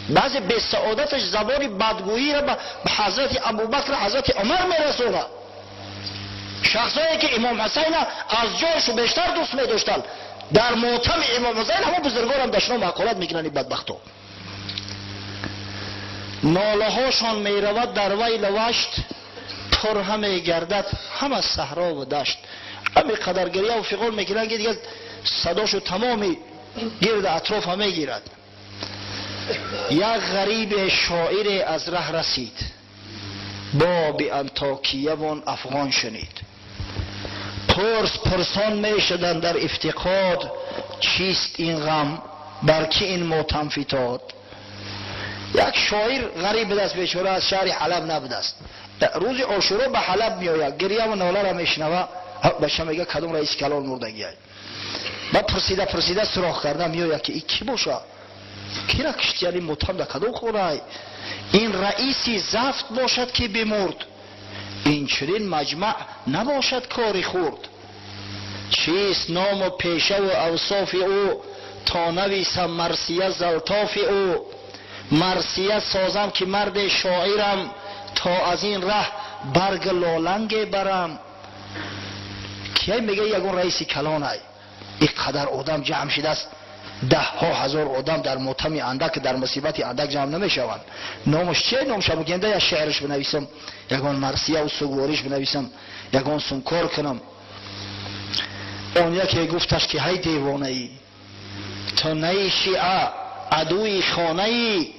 Баъзе бесаодаташ забони бадгӯиро ба ҳазрати Абубакр, ҳазрати Умар мерасонад. Шахсое ки Имом Ҳусайна аз ҷошу бештар дӯст медоштанд, дар мотами Имом Ҳусайн ҳамон бузургорам дашном ҳақорат мекунанд. Бадбахто нолаҳошон меравад дар вайлу вашт, пур ҳаме гардад ҳама саҳрову дашт. Ҳаме қадар гирьяву фиғон мекунанд, ки дигар садошу тамоми гирду атроф мегирад. Як ғариби шоире аз раҳ расид, боби Антокиявон афғон шунид. Пурс пурсон мешуданд дар ифтиқод: чист ин ғам, бар ки ин мотам фитод? Як шоир ғариб будааст, бечора, аз шаҳри Ҳалаб набудааст. Рӯзи Ошуро ба Ҳалаб меояд, гирьяву ноларо мешунава. Баша мега, кадом раиси калон мурдагиай? Ба пурсида пурсида суроғ карда меояд, ки и кӣ боша, кира киштияни, мотам да кадом хонай? Ин раиси зафт бошад, ки бимурд, инчунин маҷмаъ набошад кори хурд. Чист ному пешаву авсофи ӯ, то нависам марсия залтофи ӯ? Марсия созам, ки марде шоирам, то аз ин раҳ барг лоланге барам. Кияй? Мега, ягон раиси калонай, ин қадар одам ҷамъ шидааст. Даҳҳо ҳазор одам дар мотами андак, дар мусибати андак ҷамъ намешаванд. Номаш чие? Номша бигенда, я шеърш бинависам, ягон марсияву сугвориш бинависам, ягон сункор кунам. Он яке гуфташ, ки ҳай девонаӣ, ту наи шиа, адуи хонаӣ.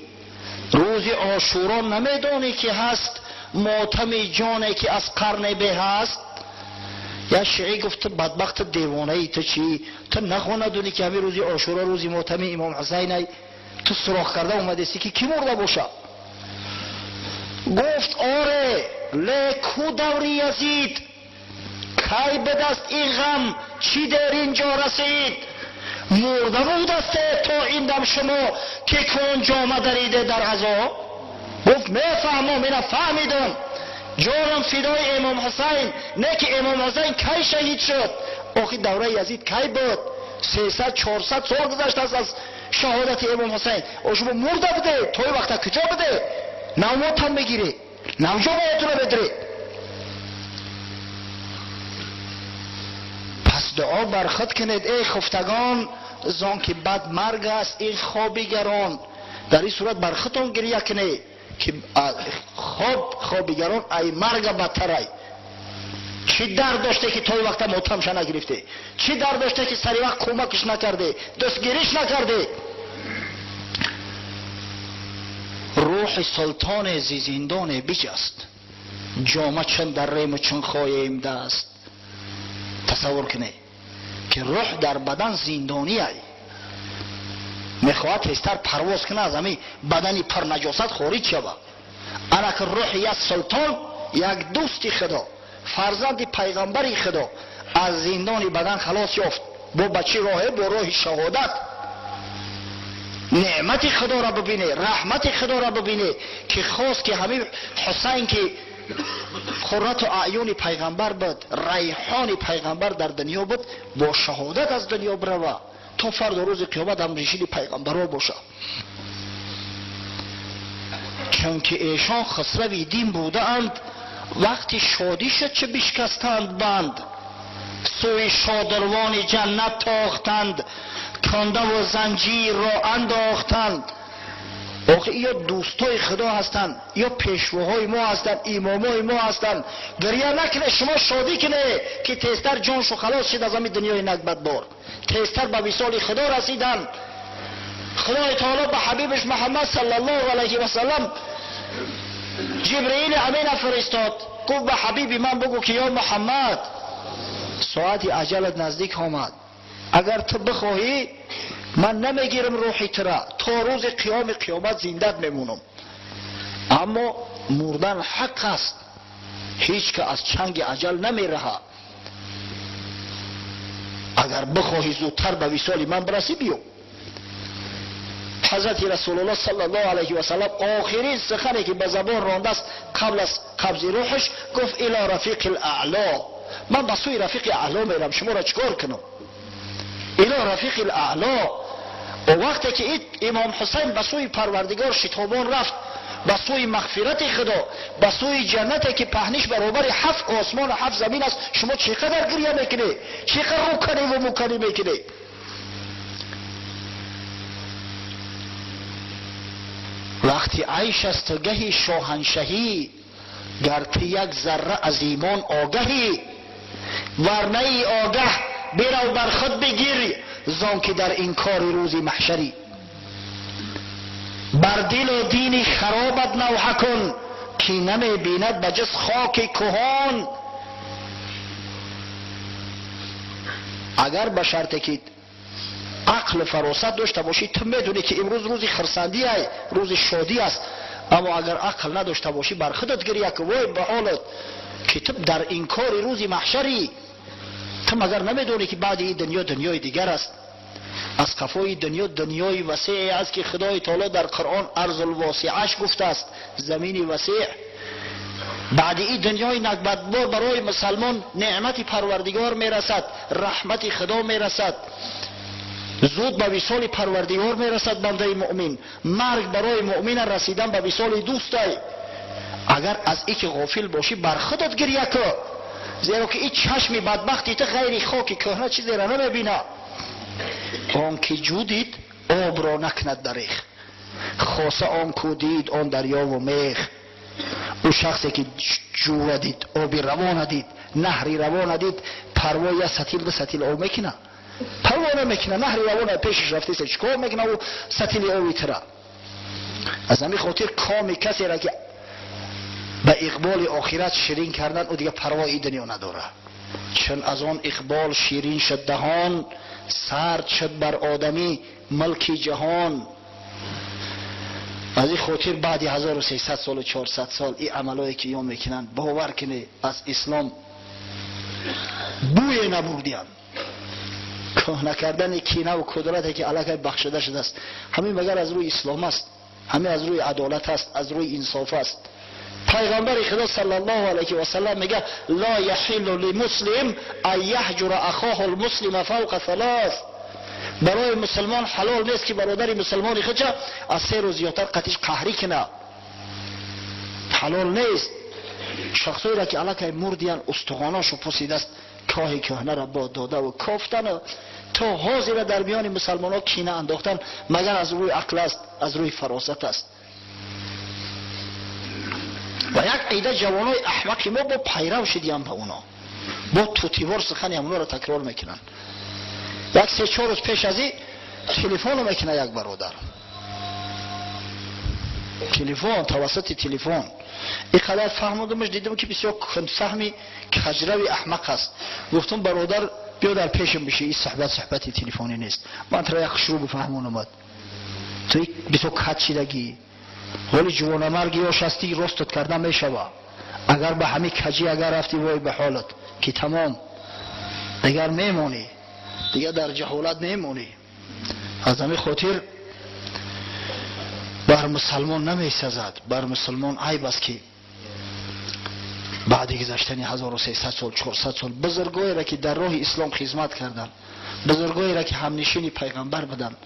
Рӯзи Ошуро намедонӣ, ки ҳаст мотами ҷоне, ки аз қарне беҳ аст? Я шиӣ гуфт: ту бадбахту девонаӣ, ту чӣ, ту нахонадунӣ, ки ҳамин рӯзи Ошуро рӯзи мотами Имом Ҳусайнай? Ту суроғ карда омадестӣ, ки кӣ мурда боша? Гуфт: оре, леку даври Язид кай бедаст ин ғам, чӣ дер инҷо расид? Мурда будасте то ин дам шумо, ки кун ҷома дариде дар азо? Гуфт: мефаҳмам, ина фаҳмидам, ҷонам фидои Имом Ҳусайн, не ки Имом Ҳусайн кай шаҳид шуд? Охи давраи Язид кай буд? 300, 400 сол гузаштааст аз шаҳодати Имом Ҳусайн. О шумо мурда буде, то ин вақта куҷо буде? Навмотам мегирӣ, навҷо боятуро медирӣ. Пас дуо бар худ кунед, эй хуфтагон, зон ки бад марг аст ин хоби гарон. Дар ин сурат бар худтон гирья кунед, ки хоб, хоби гарон ай марга бадтарай. Чӣ дард доште, ки то ин вақта мотамша нагирифте? Чӣ дард доште, ки сари вақт кӯмакш накарде, дастгириш накарде? Рӯҳи султоне зи зиндоне биҷаст, ҷома чун даррему чун хоем даст. Тасаввур кунед, ки рӯҳ дар бадан зиндониай, мехоҳад тезтар парвоз кунад, аз ҳамин бадани пурнаҷосат хориҷ шавад. Ана ки рӯҳи як султон, як дӯсти Худо, фарзанди пайғамбари Худо аз зиндони бадан халос ёфт. Бо ба чӣ роҳе? Бо роҳи шаҳодат. Неъмати Худоро бибине, раҳмати Худоро бибине, ки хост, ки ҳамин Ҳусайн, ки قرة اعیون پیغمبر بود، ریحان پیغمبر در دنیا بود، با شهادت از دنیا بروه تا فردا روز قیامت هم نشین پیغمبرها باشه. چون که ایشان خسروی دین بودند، وقتی شادی شد چه بشکستند بند، سوی شادروان جنت تاختند، کنده و زنجیر را انداختند. آخه یا دوستای خدا هستند، یا پیشواهای ما هستند، امامای ما هستند. گریه نکنه، شما شادی کنه که تیزتر جانشو خلاص شد از همین دنیای نکبت بار، تیزتر به وصال خدا رسیدن. خدای تعالی به حبیبش محمد صلی الله علیه و سلم جبرئیل امین فرستاد، گفت به حبیبی من بگو که یا محمد ساعت اجلت نزدیک آمد، اگر تو بخواهی من نمیگیرم روحی ترا، تا روز قیام قیامت زندت میمونم. اما مردن حق است، هیچ که از چنگ اجل نمیرهه. اگر بخواهی زودتر به وصال من برسی بیو. حضرت رسول الله صلی الله علیه و سلم آخرین سخنی که به زبان رانده است قبل از قبض روحش گفت الی رفیق الاعلا، من به سوی رفیق اعلا میرم، شما را چکار کنم؟ الی رفیق الاعلا. و وقتی که امام حسین به سوی پروردگار شتابان رفت، به سوی مغفرت خدا، به سوی جنتی که پهنش برابر 7 آسمان و 7 زمین است، شما چقدر گریه میکنی، چقدر روکنی و موکنی میکنی؟ وقتی عیش است و گهی شاهنشهی، گر تو یک ذره از ایمان آگهی، ورنه ای آگه برو بر خود بگیر، زان که در انکار روز محشری. بر دل و دین خرابت نوحه کن، که نمی بیند به جز خاک کهان. اگر به شرط که عقل فراست داشته باشی، تو میدونی که امروز روز خرسندی است، روز شادی است. اما اگر عقل نداشته باشی، بر خودت گریه که وای به حالت که تو در انکار روز محشری. تو مگر نمیدونی که بعد این دنیا دنیای دیگر است؟ از قفای دنیا دنیای وسیع است که خدای تعالی در قرآن ارض الواسعش گفته است، زمین وسیع. بعد این دنیای نکبتبار برای مسلمان نعمت پروردگار میرسد، رحمت خدا میرسد، زود به وصال پروردگار میرسد بنده مؤمن. مرگ برای مؤمن رسیدن به وصال دوست. اگر از اینکه غافل باشی بر خودت گریه کن، زیرا که این چشم بدبختی تو غیر خاک کهنه چیزی را نمیبینه. آن که جو دید آب را نکند دریغ، خاصه آن کو دید آن دریا و میخ. او شخصی که جو دید، آبی روان دید، نهری روان دید، پروای یک سطیل دو سطیل آب میکنه، پروا نمیکنه، نهر روان پیشش رفته است چیکار میکنه او سطیل آبی تره. از همین خاطر کام کسی را که به اقبال آخرت شیرین کردن، او دیگه پروای دنیا نداره. چون از آن اقبال شیرین شد دهان، سرد شد بر آدمی ملک جهان. از این خاطر بعد 1300 سال و 400 سال این عملایی که یا میکنن، باور کنه از اسلام بوی نبردیان. کهنه کردن کینه و کدورتی که علیه بخشیده شده است، همین مگر از روی اسلام است، همین از روی عدالت است، از روی انصاف است. پیغمبر خدا صلی الله علیه و سلم میگه لا یحل لمسلم ان یهجر اخاه المسلم فوق ثلاث. برای مسلمان حلال نیست که برادر مسلمان خود از 3 روز زیادتر قطیش قهری کنه، حلال نیست. شخصایی را که علیه مردیان استخواناشو پوسیده است، کاه کهنه را با داده و کافتن تا حاضر در میان مسلمان ها کینه انداختن، مگر از روی عقل است، از روی فراست است. و یک عده جوانای احمق ما با پیرو شدیم به اونا، با توتیوار سخن اونا را تکرار میکنن. یک 3-4 روز پیش از این تلفن میکنه یک برادر، تلفن توسط تلفن اینقدر فهمدمش، دیدم که بسیار فهمی کجروی احمق است. گفتم برادر بیا در پیشم بشی، این صحبت صحبت تلفنی نیست، من ترا یک شروع بفهمونم. تو بسیار کج شدگی، ولی جوانمرگ یاش هستی، راستت کرده میشوه. اگر به همین کجی اگر رفتی وای به حالت که تمام دیگر میمونی، دیگر در جهالت میمونی. از همین خاطر بر مسلمان نمیسازد، بر مسلمان عیب است که Баъди гузаштани 1300 сол, 400 сол, бузургоеро ки дар роҳи ислом хизмат карданд, бузургоеро ки ҳамнишини пайғамбар буданд,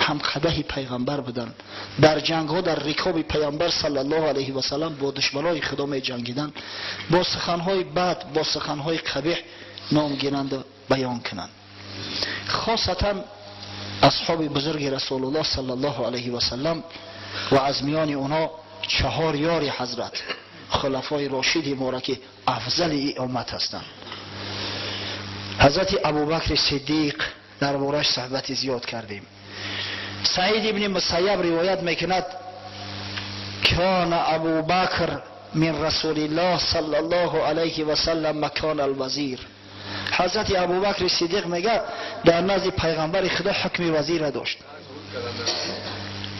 ҳамқадаҳи пайғамбар буданд, дар ҷангҳо дар рикоби пайғамбар саллаллоҳу алайҳи васаллам бо душманои худо меҷангиданд, бо суханҳои бад, бо суханҳои қабеҳ ном гиранду баён кунанд. Хосатан асҳоби бузурги расулуллоҳ саллаллоҳу алайҳи васаллам ва аз миёни онҳо чаҳор ёри ҳазрат خلفای راشد ما که افضل ای امت هستند. حضرت ابوبکر صدیق در بارش صحبت زیاد کردیم. سعید ابن مسیب روایت میکند کان ابوبکر من رسول الله صلی الله علیه و سلم مکان الوزیر. حضرت ابوبکر صدیق میگه در نزد پیغمبر خدا حکم وزیر داشت.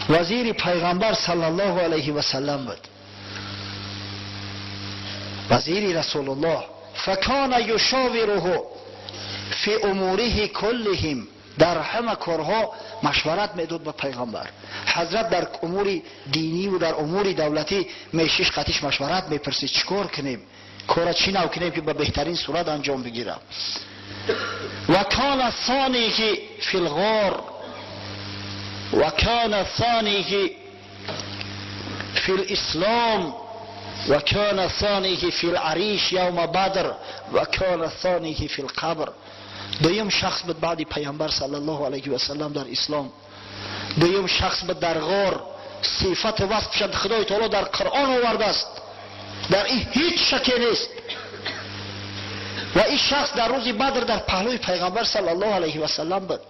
وزیر پیغمبر صلی الله علیه و سلم بود، وزیر رسول الله. فکان یشاوره فی اموره کلهم، در همه کارها مشورت میداد با پیغمبر. حضرت در امور دینی و در امور دولتی میشیش قطیش مشورت میپرسید چیکار کنیم، کارا چی نو کنیم که به بهترین صورت انجام بگیره. و کان ثانیه فی الغار و کان ثانیه فی الاسلام و کان ثانیه فی العریش یوم بدر و کان ثانیه فی القبر. دویم شخص بود بعد پیامبر صلی الله علیه و سلم در اسلام، دویم شخص بود در غار. صفت وصف شد خدای تعالی در قرآن آورده است، در این هیچ شکی نیست. و این شخص در روز بدر در پهلوی پیغمبر صلی الله علیه و سلم بود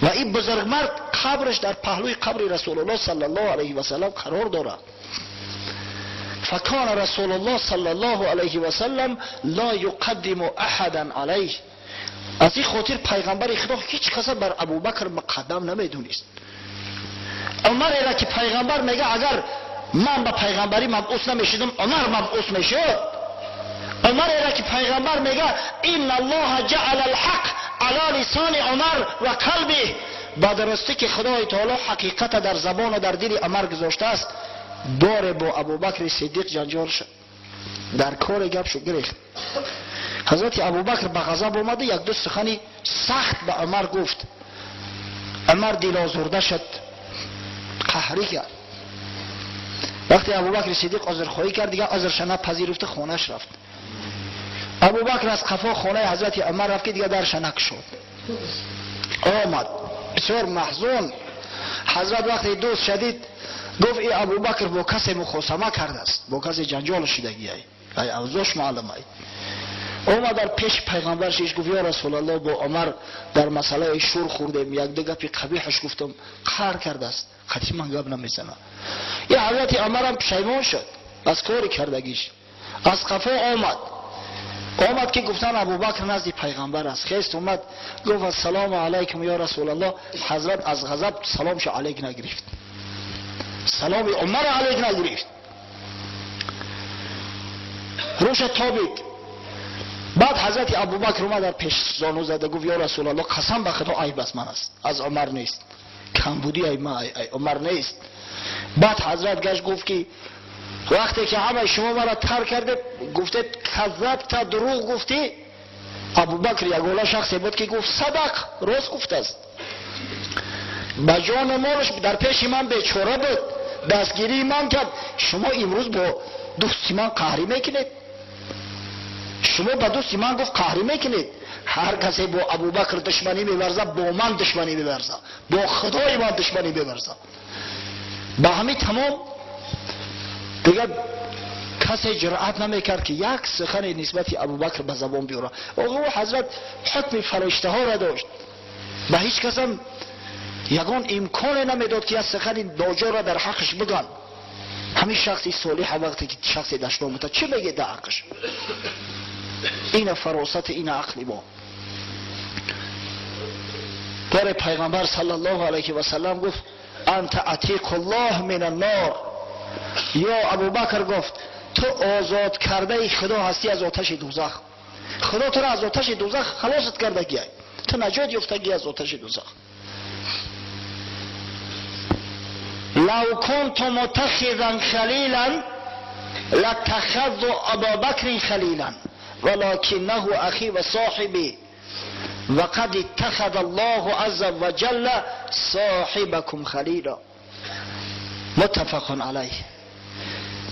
و این بزرگمرد قبرش در پهلوی قبر رسول الله صلی الله علیه و سلم قرار دارد. فکان رسول الله صلی الله علیه و سلم لا یقدم احدا علیه. از این خاطر پیغمبر خدا هیچ کس بر ابوبکر مقدم نمیدونست. عمر را که پیغمبر میگه اگر من به پیغمبری مبعوث نمیشدم عمر مبعوث میشد. عمر را که پیغمبر میگه ان الله جعل الحق علی لسان عمر و قلبه، با درستی که خدای تعالی حقیقت در زبان و در دل عمر گذاشته است. بار با ابوبکر صدیق جنجال شد، در کار گپ شد گرفت. حضرت ابوبکر به غضب آمده یک دو سخنی سخت به عمر گفت. عمر دل آزرده شد، قهری کرد. وقتی ابوبکر صدیق عذرخواهی کرد دیگه عذرش نپذیرفت، خونش رفت. ابوبکر از قفا خانه حضرت عمر رفت که دیگه درش نکشد. آمد بسیار محزون. حضرت وقتی دوست شدید گفت ای ابوبکر با کسی مخاصمه کرده است، با کسی جنجال شدگی ای اوضاعش معلوم ای. اومد در پیش پیغمبر شیش گفت یا رسول الله با عمر در مسئله شور خوردیم، یک دو گپی قبیحش گفتم، قهر کرده است، قطعی من گپ نمیزنم. یه حضرت عمر هم پشیمان شد از کاری کردگیش. از قفا آمد که گفتن ابوبکر نزد پیغمبر است. خیست اومد گفت السلام علیکم یا رسول الله. حضرت از غضب سلامش علیک نگرفت، سلام عمر علیک نگرفت، روش تابید. بعد حضرت ابوبکر اومد در پیش زانو زده گفت یا رسول الله قسم به خدا عیب از من است، از عمر نیست، کمبودی ای ما ای عمر نیست. بعد حضرت گشت گفت که وقتی که همه شما مرا ترک کرده گفته کذبت، دروغ گفتی. ابوبکر یگانه شخصی بود که گفت صدق، راست گفته است. به جان مالش در پیش من بیچاره بود، دستگیری من کرد. شما امروز با دوستی من قهری میکنید؟ شما با دوستی من گفت قهری میکنید؟ هر کسی با ابوبکر دشمنی میورزه با من دشمنی میورزه، با خدای من دشمنی میورزه. با همین تمام دیگه کسی جرأت نمیکرد که یک سخن نسبت ابوبکر به زبان بیاره. آقا حضرت حکم فرشته ها را داشت، به هیچ کس هم یگان امکان نمیداد که یک سخن ناجا را در حقش بگن. همین شخصی صالح وقتی که شخصی دشنام میده چه بگه در حقش؟ این فراست، این عقل ما. در پیغمبر صلی الله علیه و سلم گفت انت عتیق الله من النار. یا ابوبکر گفت تو آزاد کرده خدا هستی از آتش دوزخ. خدا تو را از آتش دوزخ خلاصت کرده گی، تو نجات یافتگی از آتش دوزخ. لو كنت متخذا خلیلا لاتخذت ابا بکر خلیلا ولکنه اخی و صاحبی وقد اتخذ الله عز وجل صاحبكم خلیلا. متفق علیه.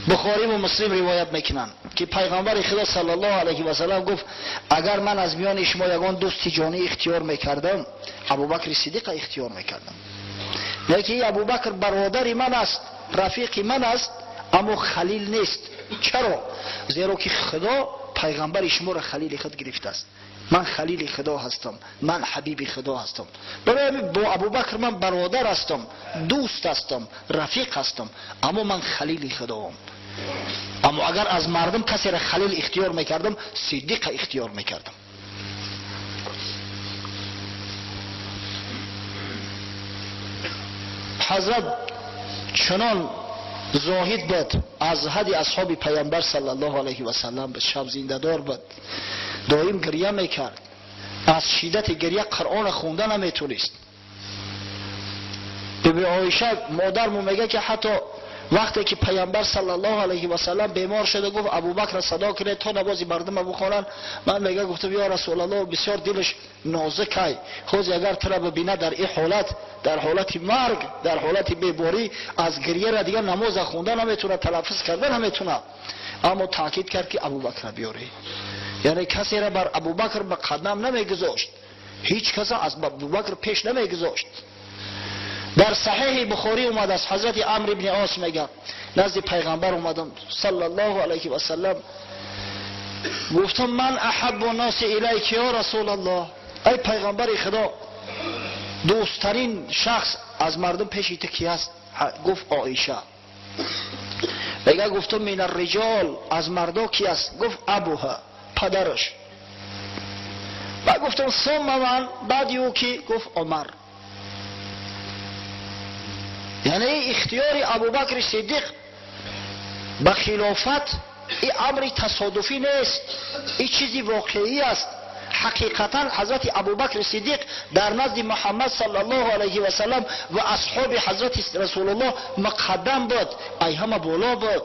بخاری و مسلم روایت میکنن که پیغمبر خدا صلی الله علیه و سلم گفت اگر من از میان شما یگان دوست جانی اختیار میکردم، ابوبکر صدیق اختیار میکردم. یکی ابوبکر برادر من است، رفیق من است، اما خلیل نیست. چرا؟ زیرا که خدا پیغمبر شما را خلیل خود گرفته است. من خلیل خدا هستم، من حبیب خدا هستم. برای با ابوبکر من برادر هستم، دوست هستم، رفیق هستم، اما من خلیل خداام. اما اگر از مردم کسی را خلیل اختیار میکردم، صدیق اختیار میکردم. حضرت چنان زاهد بود، از حد اصحاب پیامبر صلی الله علیه و سلم بود، شب زنده دار بود، دائم گریه میکرد، از شدت گریه قرآن خونده نمیتونست. به عایشه مادرمون میگه که حتی وقتی که پیامبر صلی الله علیه و سلم بیمار شده، گفت ابوبکر صدا کنه تا نماز مردم بخوانن. من میگه گفتم یا رسول الله، بسیار دلش نازکه، خود اگر تو را ببینه در این حالت، در حالت مرگ، در حالت بیماری، از گریه را دیگه نماز خونده نمیتونه، تلفظ کرده نمیتونه. اما تاکید کرد که ابوبکر بیاره. یعنی کسی را بر ابوبکر به قدم نمیگذاشت، هیچ کس از ابوبکر پیش نمیگذاشت. در صحیح بخاری اومده است، حضرت عمرو بن عاص میگه نزد پیغمبر اومدم صلی الله علیه و سلم، گفتم من احب الناس الیک یا رسول الله، ای پیغمبر خدا، دوستترین شخص از مردم پیش تو کی است؟ گفت عایشه. میگه گفتم من الرجال، از مردا کی است؟ گفت ابوها، پدرش. و گفتم ثم من، بعد او کی؟ گفت عمر. یعنی اختیار ابوبکر صدیق به خلافت این امر تصادفی نیست، این چیزی واقعی است. حقیقتا حضرت ابوبکر صدیق در نزد محمد صلی الله علیه و سلم و اصحاب حضرت رسول الله مقدم بود، ای همه بالا بود.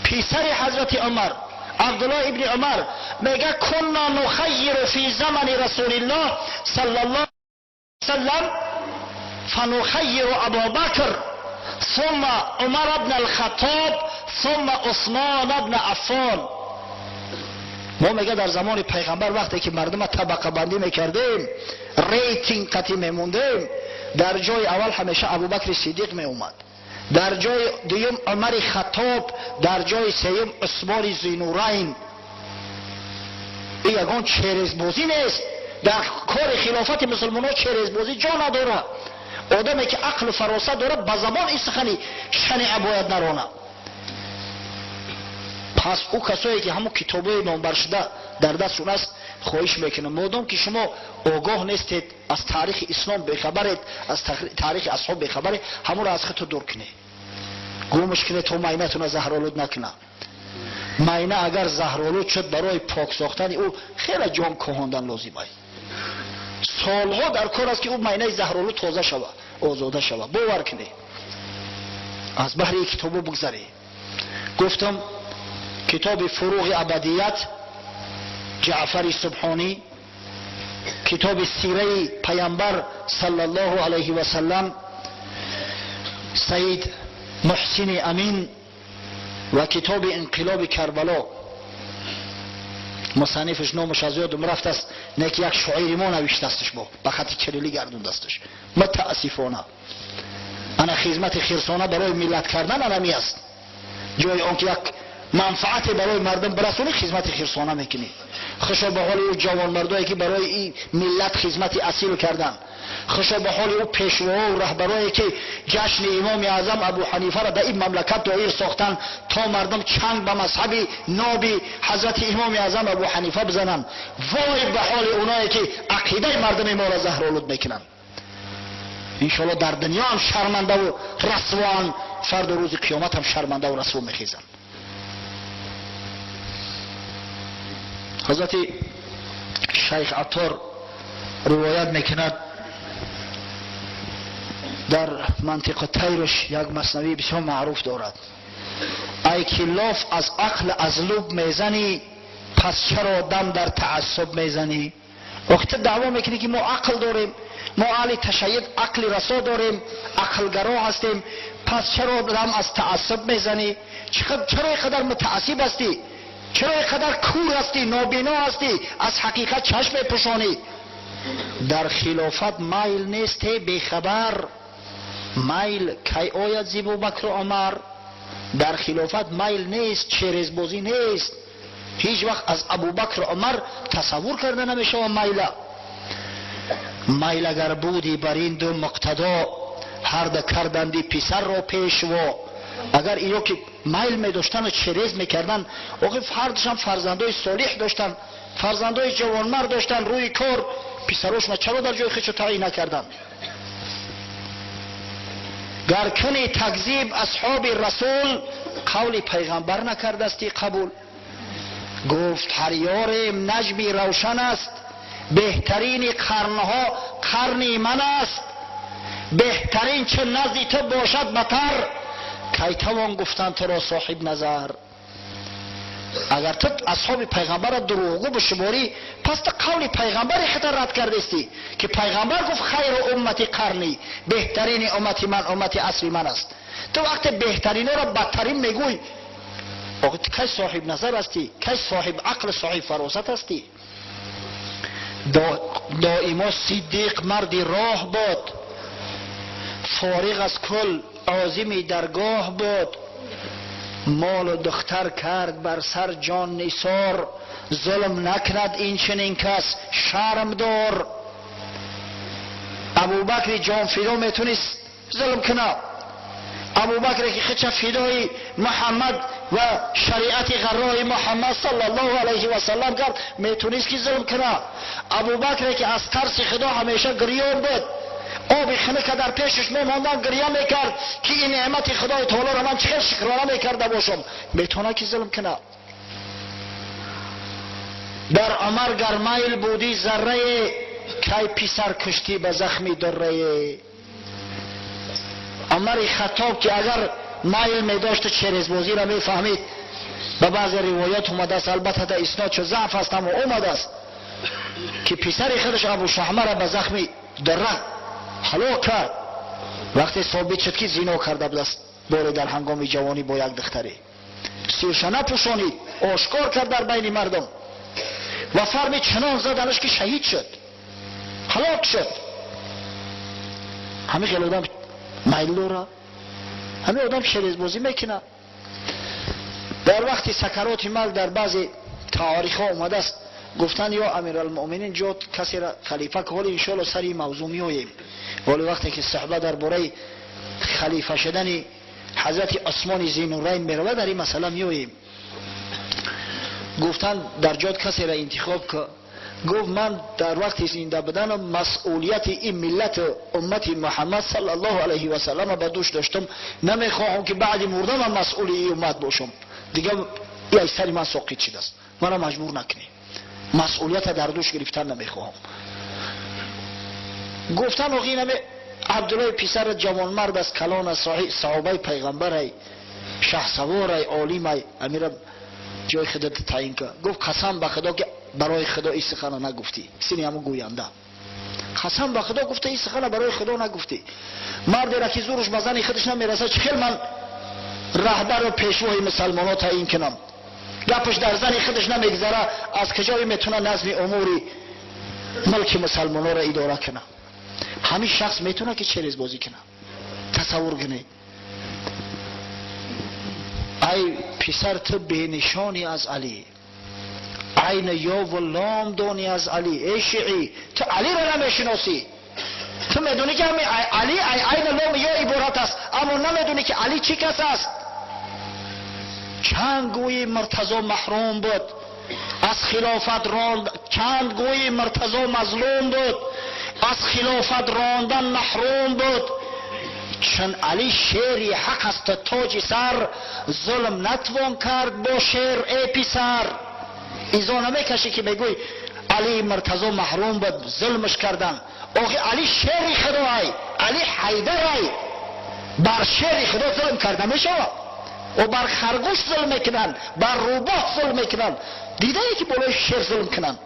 پسر حضرت عمر، عبدالله ابن عمر، میگه کنا نخیر فی زمن رسول الله صلی الله علیه و سلم فنخیر ابا بکر ثم عمر ابن الخطاب ثم عثمان ابن عفان. ما میگه در زمان پیغمبر وقتی که مردم طبقه بندی میکردیم، rating قطعی میموندیم، در جای اول همیشه ابوبکر صدیق میومد، در جای دوم عمر خطاب، در جای سوم عثمان ذی‌نورین. این یگان چرزبازی نیست. در کار خلافت مسلمان ها چرزبازی جا نداره. آدمی که عقل و فراست داره به زبان این سخنی شنیعه باید نرانه. پس او کسایی که همون کتابای نامبر شده در دستشون است، خواهش میکنم مادام که شما آگاه نیستید، از تاریخ اسلام بیخبرید، از تاریخ اصحاب بیخبرید، همون را از خودتون دور کنید، گمش کنید تا ماینتون زهرآلود نکنه. ماینه اگر زهرآلود شد، برای پاک ساختن او خیلی جان کهاندن لازم است. سالها در کار است که او ماینه زهرآلود تازه شود، آزاده شود. باور کنید، از بحر کتابو بگذرید. گفتم کتاب فروغ ابدیت جعفر سبحانی، کتاب سیره پیامبر صلی الله علیه و سلم سید محسن امین، و کتاب انقلاب کربلا، مصنفش نامش از یادم رفت است، نه که یک شاعر ما نوشته استش، با به خط کلیلی گردوند استش. متاسفانه انا خدمت خرسانه برای ملت کردن انمی است. جای آنکه یک منفعت برای مردم برسونی، خدمت خرسانه میکنی. خوشا به حال او جوان مردایی که برای این ملت خدمت اصیل کردن، خوشا به حال او پیشوا و رهبرایی که جشن امام اعظم ابو حنیفه را در این مملکت دایر ساختن تا مردم چنگ به مذهب ناب حضرت امام اعظم ابو حنیفه بزنن. وای به حال اونایی که عقیده مردم ما را زهرآلود میکنن. انشاءالله در دنیا هم شرمنده و رسوان، فرد روز قیامت هم شرمنده و رسوا میخیزن. حضرت شیخ عطار روایت میکند در منطقه تیرش یک مثنوی بسیار معروف دارد. Ай ки лоф аз ақл аз луб мезанӣ, пас чаро дам дар таассуб мезанӣ? Охи ту даъво мекунӣ, ки мо ақл дорем, мо аҳли ташайюъ, ақли расо дорем, ақлгаро ҳастем, пас чаро дам аз таассуб мезанӣ? Чаро ин қадар мутаассиб ҳастӣ? Чаро ин қадар кур ҳастӣ, нобино ҳастӣ, аз ҳақиқат чашм мепӯшонӣ? Дар хилофат майл нест, бехабар, майл кай ояд зи Абубакру Умар? Дар хилофат майл нест, черезбозӣ нест. Ҳеҷ вақт аз Абубакру Умар тасаввур карда намешавад майла. Майл агар буди бар ин ду муқтадо, ҳарда карданди писарро пешво. Агар ино ки майл медоштану через мекардан, охи ҳардушам фарзандои солиҳ доштанд, фарзандои ҷавонмард доштанд рӯи кор, писарошона чаро дар ҷои худшо таъин накарданд? Гар куни такзиб асҳоби расул, қавли пайғамбар накардасти қабул. Гуфт ҳар ёрем наҷми равшан аст, беҳтарини қарнҳо қарни ман аст. Беҳтарин чӣ назди ту бошад батар, кай тавон гуфтан туро соҳиб назар? Агар ту асҳоби пайғамбарро дурӯғгӯ бишуморӣ, пас ту қавли пайғамбари худро рад кардестӣ, ки пайғамбар гуфт: хайру уммати қарни, беҳтарини уммати ман уммати асри ман аст. Ту вақте беҳтаринҳоро бадтарин мегӯй, охи ту кай соҳиб назар ҳастӣ? Кай соҳиб ақл, соҳиб фаросат ҳастӣ? Доимо Сиддиқ марди роҳ буд, фориғ аз кул озими даргоҳ буд. Молу духтар кард бар сар ҷон нисор, зулм накунад ин чунин кас шарм дор. Абубакри ҷонфидо метунист зулм кунад? Абубакре ки худша фидои Муҳаммад ва шариати ғаррои Муҳаммад саллаллоҳу алайҳи васаллам кард, метунист ки зулм кунад? Абубакре ки аз тарси Худо ҳамеша гирён буд, оби хунука дар пешаш мемондан, гирья мекард, ки ин неъмати Худои таолоро ман чӣ хел шукрона мекарда бошам, метавонад ки зулм кунад? Дар Умар гар майл будӣ заррае, кай писар куштӣ ба захми дуррае? Умари Хаттоб ки агар майл медошту черезбозиро мефаҳмид, ба баъзе ривоят омадааст, албатта дар иснод чо заъф аст, аммо омадааст, ки писари худаш Абу Шаҳмаро ба захми дурра ҳалок кард, вақте собит шуд, ки зино карда будааст боре дар ҳангоми ҷавонӣ бо як духтаре. Сирша напӯшонид, ошкор кард дар байни мардум ва фарми чунон заданаш, ки шаҳид шуд, ҳалок шуд. Ҳамин хел одам майл дора? Ҳамин одам шерезбозӣ мекунад? Дар вақти сакароти марг, дар баъзе таорихҳо омадааст, гуфтанд: ё Амиралмуъминин, ҷо касеро халифа ки. Ҳоли иншоалло сари ин мавзӯъ меоем, вале вақте ки суҳбат дар бораи халифа шудани ҳазрати Усмони Зиннурайн меравад, дар ин масъала меоем. Гуфтанд: дар ҷод касеро интихоб ки. Гуфт: ман дар вақти зинда буданам масъулияти ин миллату уммати Муҳаммад саллаллоҳу алайҳи васаллама ба дӯш доштам, намехоҳам, ки баъди мурданам масъули ин уммат бошам. Дигар ай сари ман соқит шудааст, мана маҷбур накунед, масъулията дар дӯш гирифтан намехоҳам. Гуфтан: охи инаме Абдуллои писар ҷавонмард аст, калон аст, саҳобаи пайғамбарай, шаҳсаворай, олимай, амира ҷои худат таъин кар. Гуфт: қасам ба Худо, ки барои Худо ин сухана нагуфтӣ. Сини ҳамун гӯянда қасам ба Худо гуфта: ин сухана барои Худо нагуфтӣ. Мардера, ки зуруш ба зани худаш намерасад, чӣ хел ман раҳбару пешвои мусалмонҳо таъин кунам? Гапаш дар зани худаш намегзара, аз куҷое метавона назми умури мулки мусалмонҳоро идора кунад? Ҳамин шахс метавонад, ки черезбозӣ кунад? Тасаввур кунед. Ай писар, ту бенишонӣ аз Алӣ, айна ёву лом донӣ аз Алӣ. Эй шиӣ, ту Алиро намешиносӣ. Ту медонӣ, ки ҳами Али айна лом ё иборат аст, аммо намедонӣ, ки Али чӣ кас аст. Чанд гӯи Муртазо маҳрум буд аз хилофат ронд, чанд гӯи Муртазо мазлум буд, аз хилофат рондан маҳрум буд. Чун Али шери ҳақ аст, тоҷи сар, зулм натвон кард бо шер. Э писар, изо намекашӣ, ки мегӯй Али Муртазо маҳрум буд, зулмш кардан. Охи Али шери Худоай, Али Ҳайдарай, бар шери Худо зулм карда мешавад? ва бар харгӯш зулм мекунанд, бар рӯбоҳ зулм мекунанд. Дидаӣ ки болои шер зулм кунанд?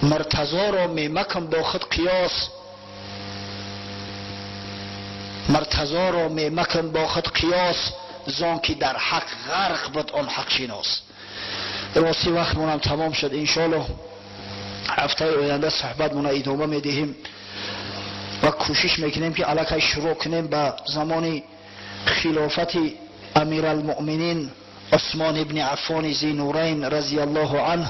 Муртазоро мемакун бо худ қиёс, Муртазоро мемакун бо худ қиёс, зон ки дар ҳақ ғарқ буд он ҳақшинос. Рости вақтмонам тамом шуд. Иншоаллоҳ ҳафтаи оянда суҳбатмона идома медиҳем ва кӯшиш мекунем ки аллакай шурӯъ кунем ба замони хилофати Амиралмуъминин Усмон ибни Аффони Зинурайн разияллоҳу анҳ.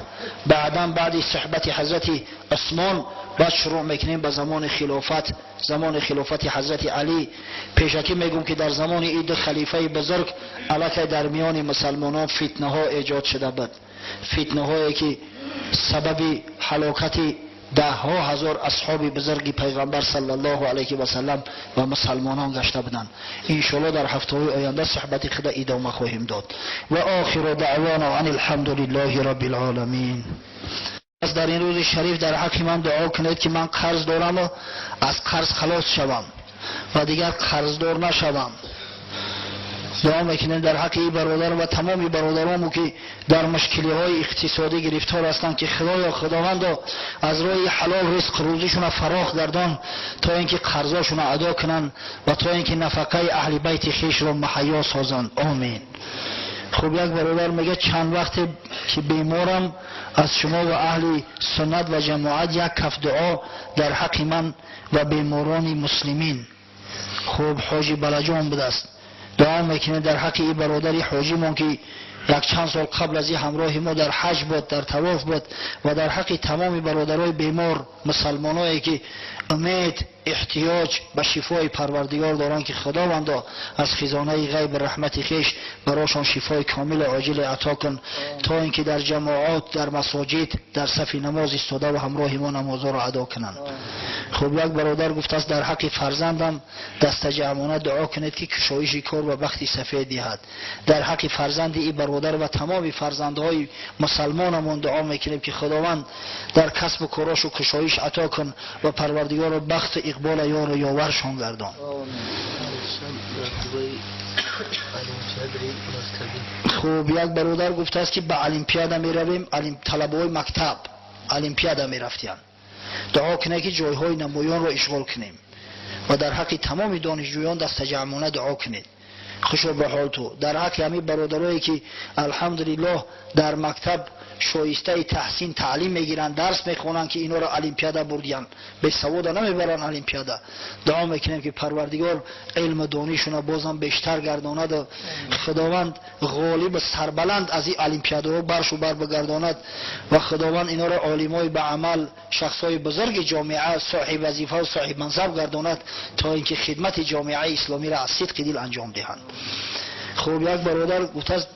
Баъдан баъди суҳбати ҳазрати Усмон баъд шурӯъ мекунем ба замони хилофат, замони хилофати ҳазрати Алӣ. Пешакӣ мегӯм ки дар замони ин ду халифаи бузург аллакай дар миёни мусалмонон фитнаҳо эҷод шуда буд, фитнаҳое ки сабаби ҳалокати даҳҳо ҳазор асҳоби бузурги пайғамбар саллаллоҳу алайҳи васаллам ва мусалмонон гашта буданд. Иншоаллоҳ дар ҳафтаҳои оянда суҳбати худа идома хоҳем дод. Ва охиру даъвона ан алҳамдулиллоҳи роббил оламин. Пас дар ин рӯзи шариф дар ҳаққи ман дуо кунед ки ман қарз дораму аз қарз халос шавам ва дигар қарздор нашавам. Дуо мекунем дар ҳаққи ин бародар ва тамоми бародаромо ки дар мушкилиҳои иқтисодӣ гирифтор ҳастанд, ки худоё, худовандо, аз роҳи ҳалол ризқ рӯзишона фарох гардон, то ин ки қарзошона адо кунанд ва то ин ки нафақаи аҳли байти хешро муҳайё созанд. Омин. Хуб, як бародар мегӯяд: чанд вақте ки беморам, аз шумо ва аҳли суннат ва ҷамоат як каф дуо дар ҳаққи ман ва беморони муслимин. Хуб, ҳоҷи Балаҷон будааст. Дуо мекунем дар ҳаққи ин бародари ҳоҷимон ки як чанд сол қабл аз ин ҳамроҳи мо дар ҳаҷ буд, дар тавоф буд, ва дар ҳаққи тамоми бародарои бемор мусалмоное ки умед, эҳтиёҷ ба шифои Парвардигор доранд, ки Худовандо, аз хизонаи ғайби раҳмати хеш барошон шифои комилу оҷиле ато кун, то ин ки дар ҷамоат, дар масоҷид, дар сафи намоз истода ва ҳамроҳи мо намозҳоро адо кунанд. Хуб, як бародар гуфтааст: дар ҳаққи фарзандам дастаҷамъона дуо кунед ки кушоиши кор ва бахти сафед диҳад. Дар ҳаққи фарзанди ин бародар ва тамоми фарзандҳои мусалмонамон дуо мекунем ки Худованд дар касбу корошу кушоиш ато кун ва Парвардигоро бахту иқбола ёру ёваршон гардон. Хуб, як бародар гуфтааст ки ба олимпиада меравем, талабаҳои мактаб олимпиада мерафтиянд. Дуо кунед ки ҷойҳои намоёнро ишғол кунем ва дар ҳаққи тамоми донишҷӯён дастаҷамъона дуо кунед. Хушо ба ҳол ту. Дар ҳаққи ҳамин бародарое ки алҳамдулиллоҳ дар мактаб шоистаи таҳсин таълим мегиранд, дарс мехонанд, ки инҳоро олимпиада бурдиянд, бесавода намебаранд олимпиада. Дуо мекунем ки Парвардигор илму донишуна бозам бештар гардонаду Худованд ғолибу сарбаланд аз ин олимпиадаҳо баршу бар бигардонад ва Худованд инҳоро олимои ба амал, шахсҳои бузурги ҷомеа, соҳиб вазифаву соҳиб мансаб гардонад, то ин ки хидмати ҷомеаи исломиро аз сидқи дил анҷом диҳанд. Хуб, як бародар гуфтааст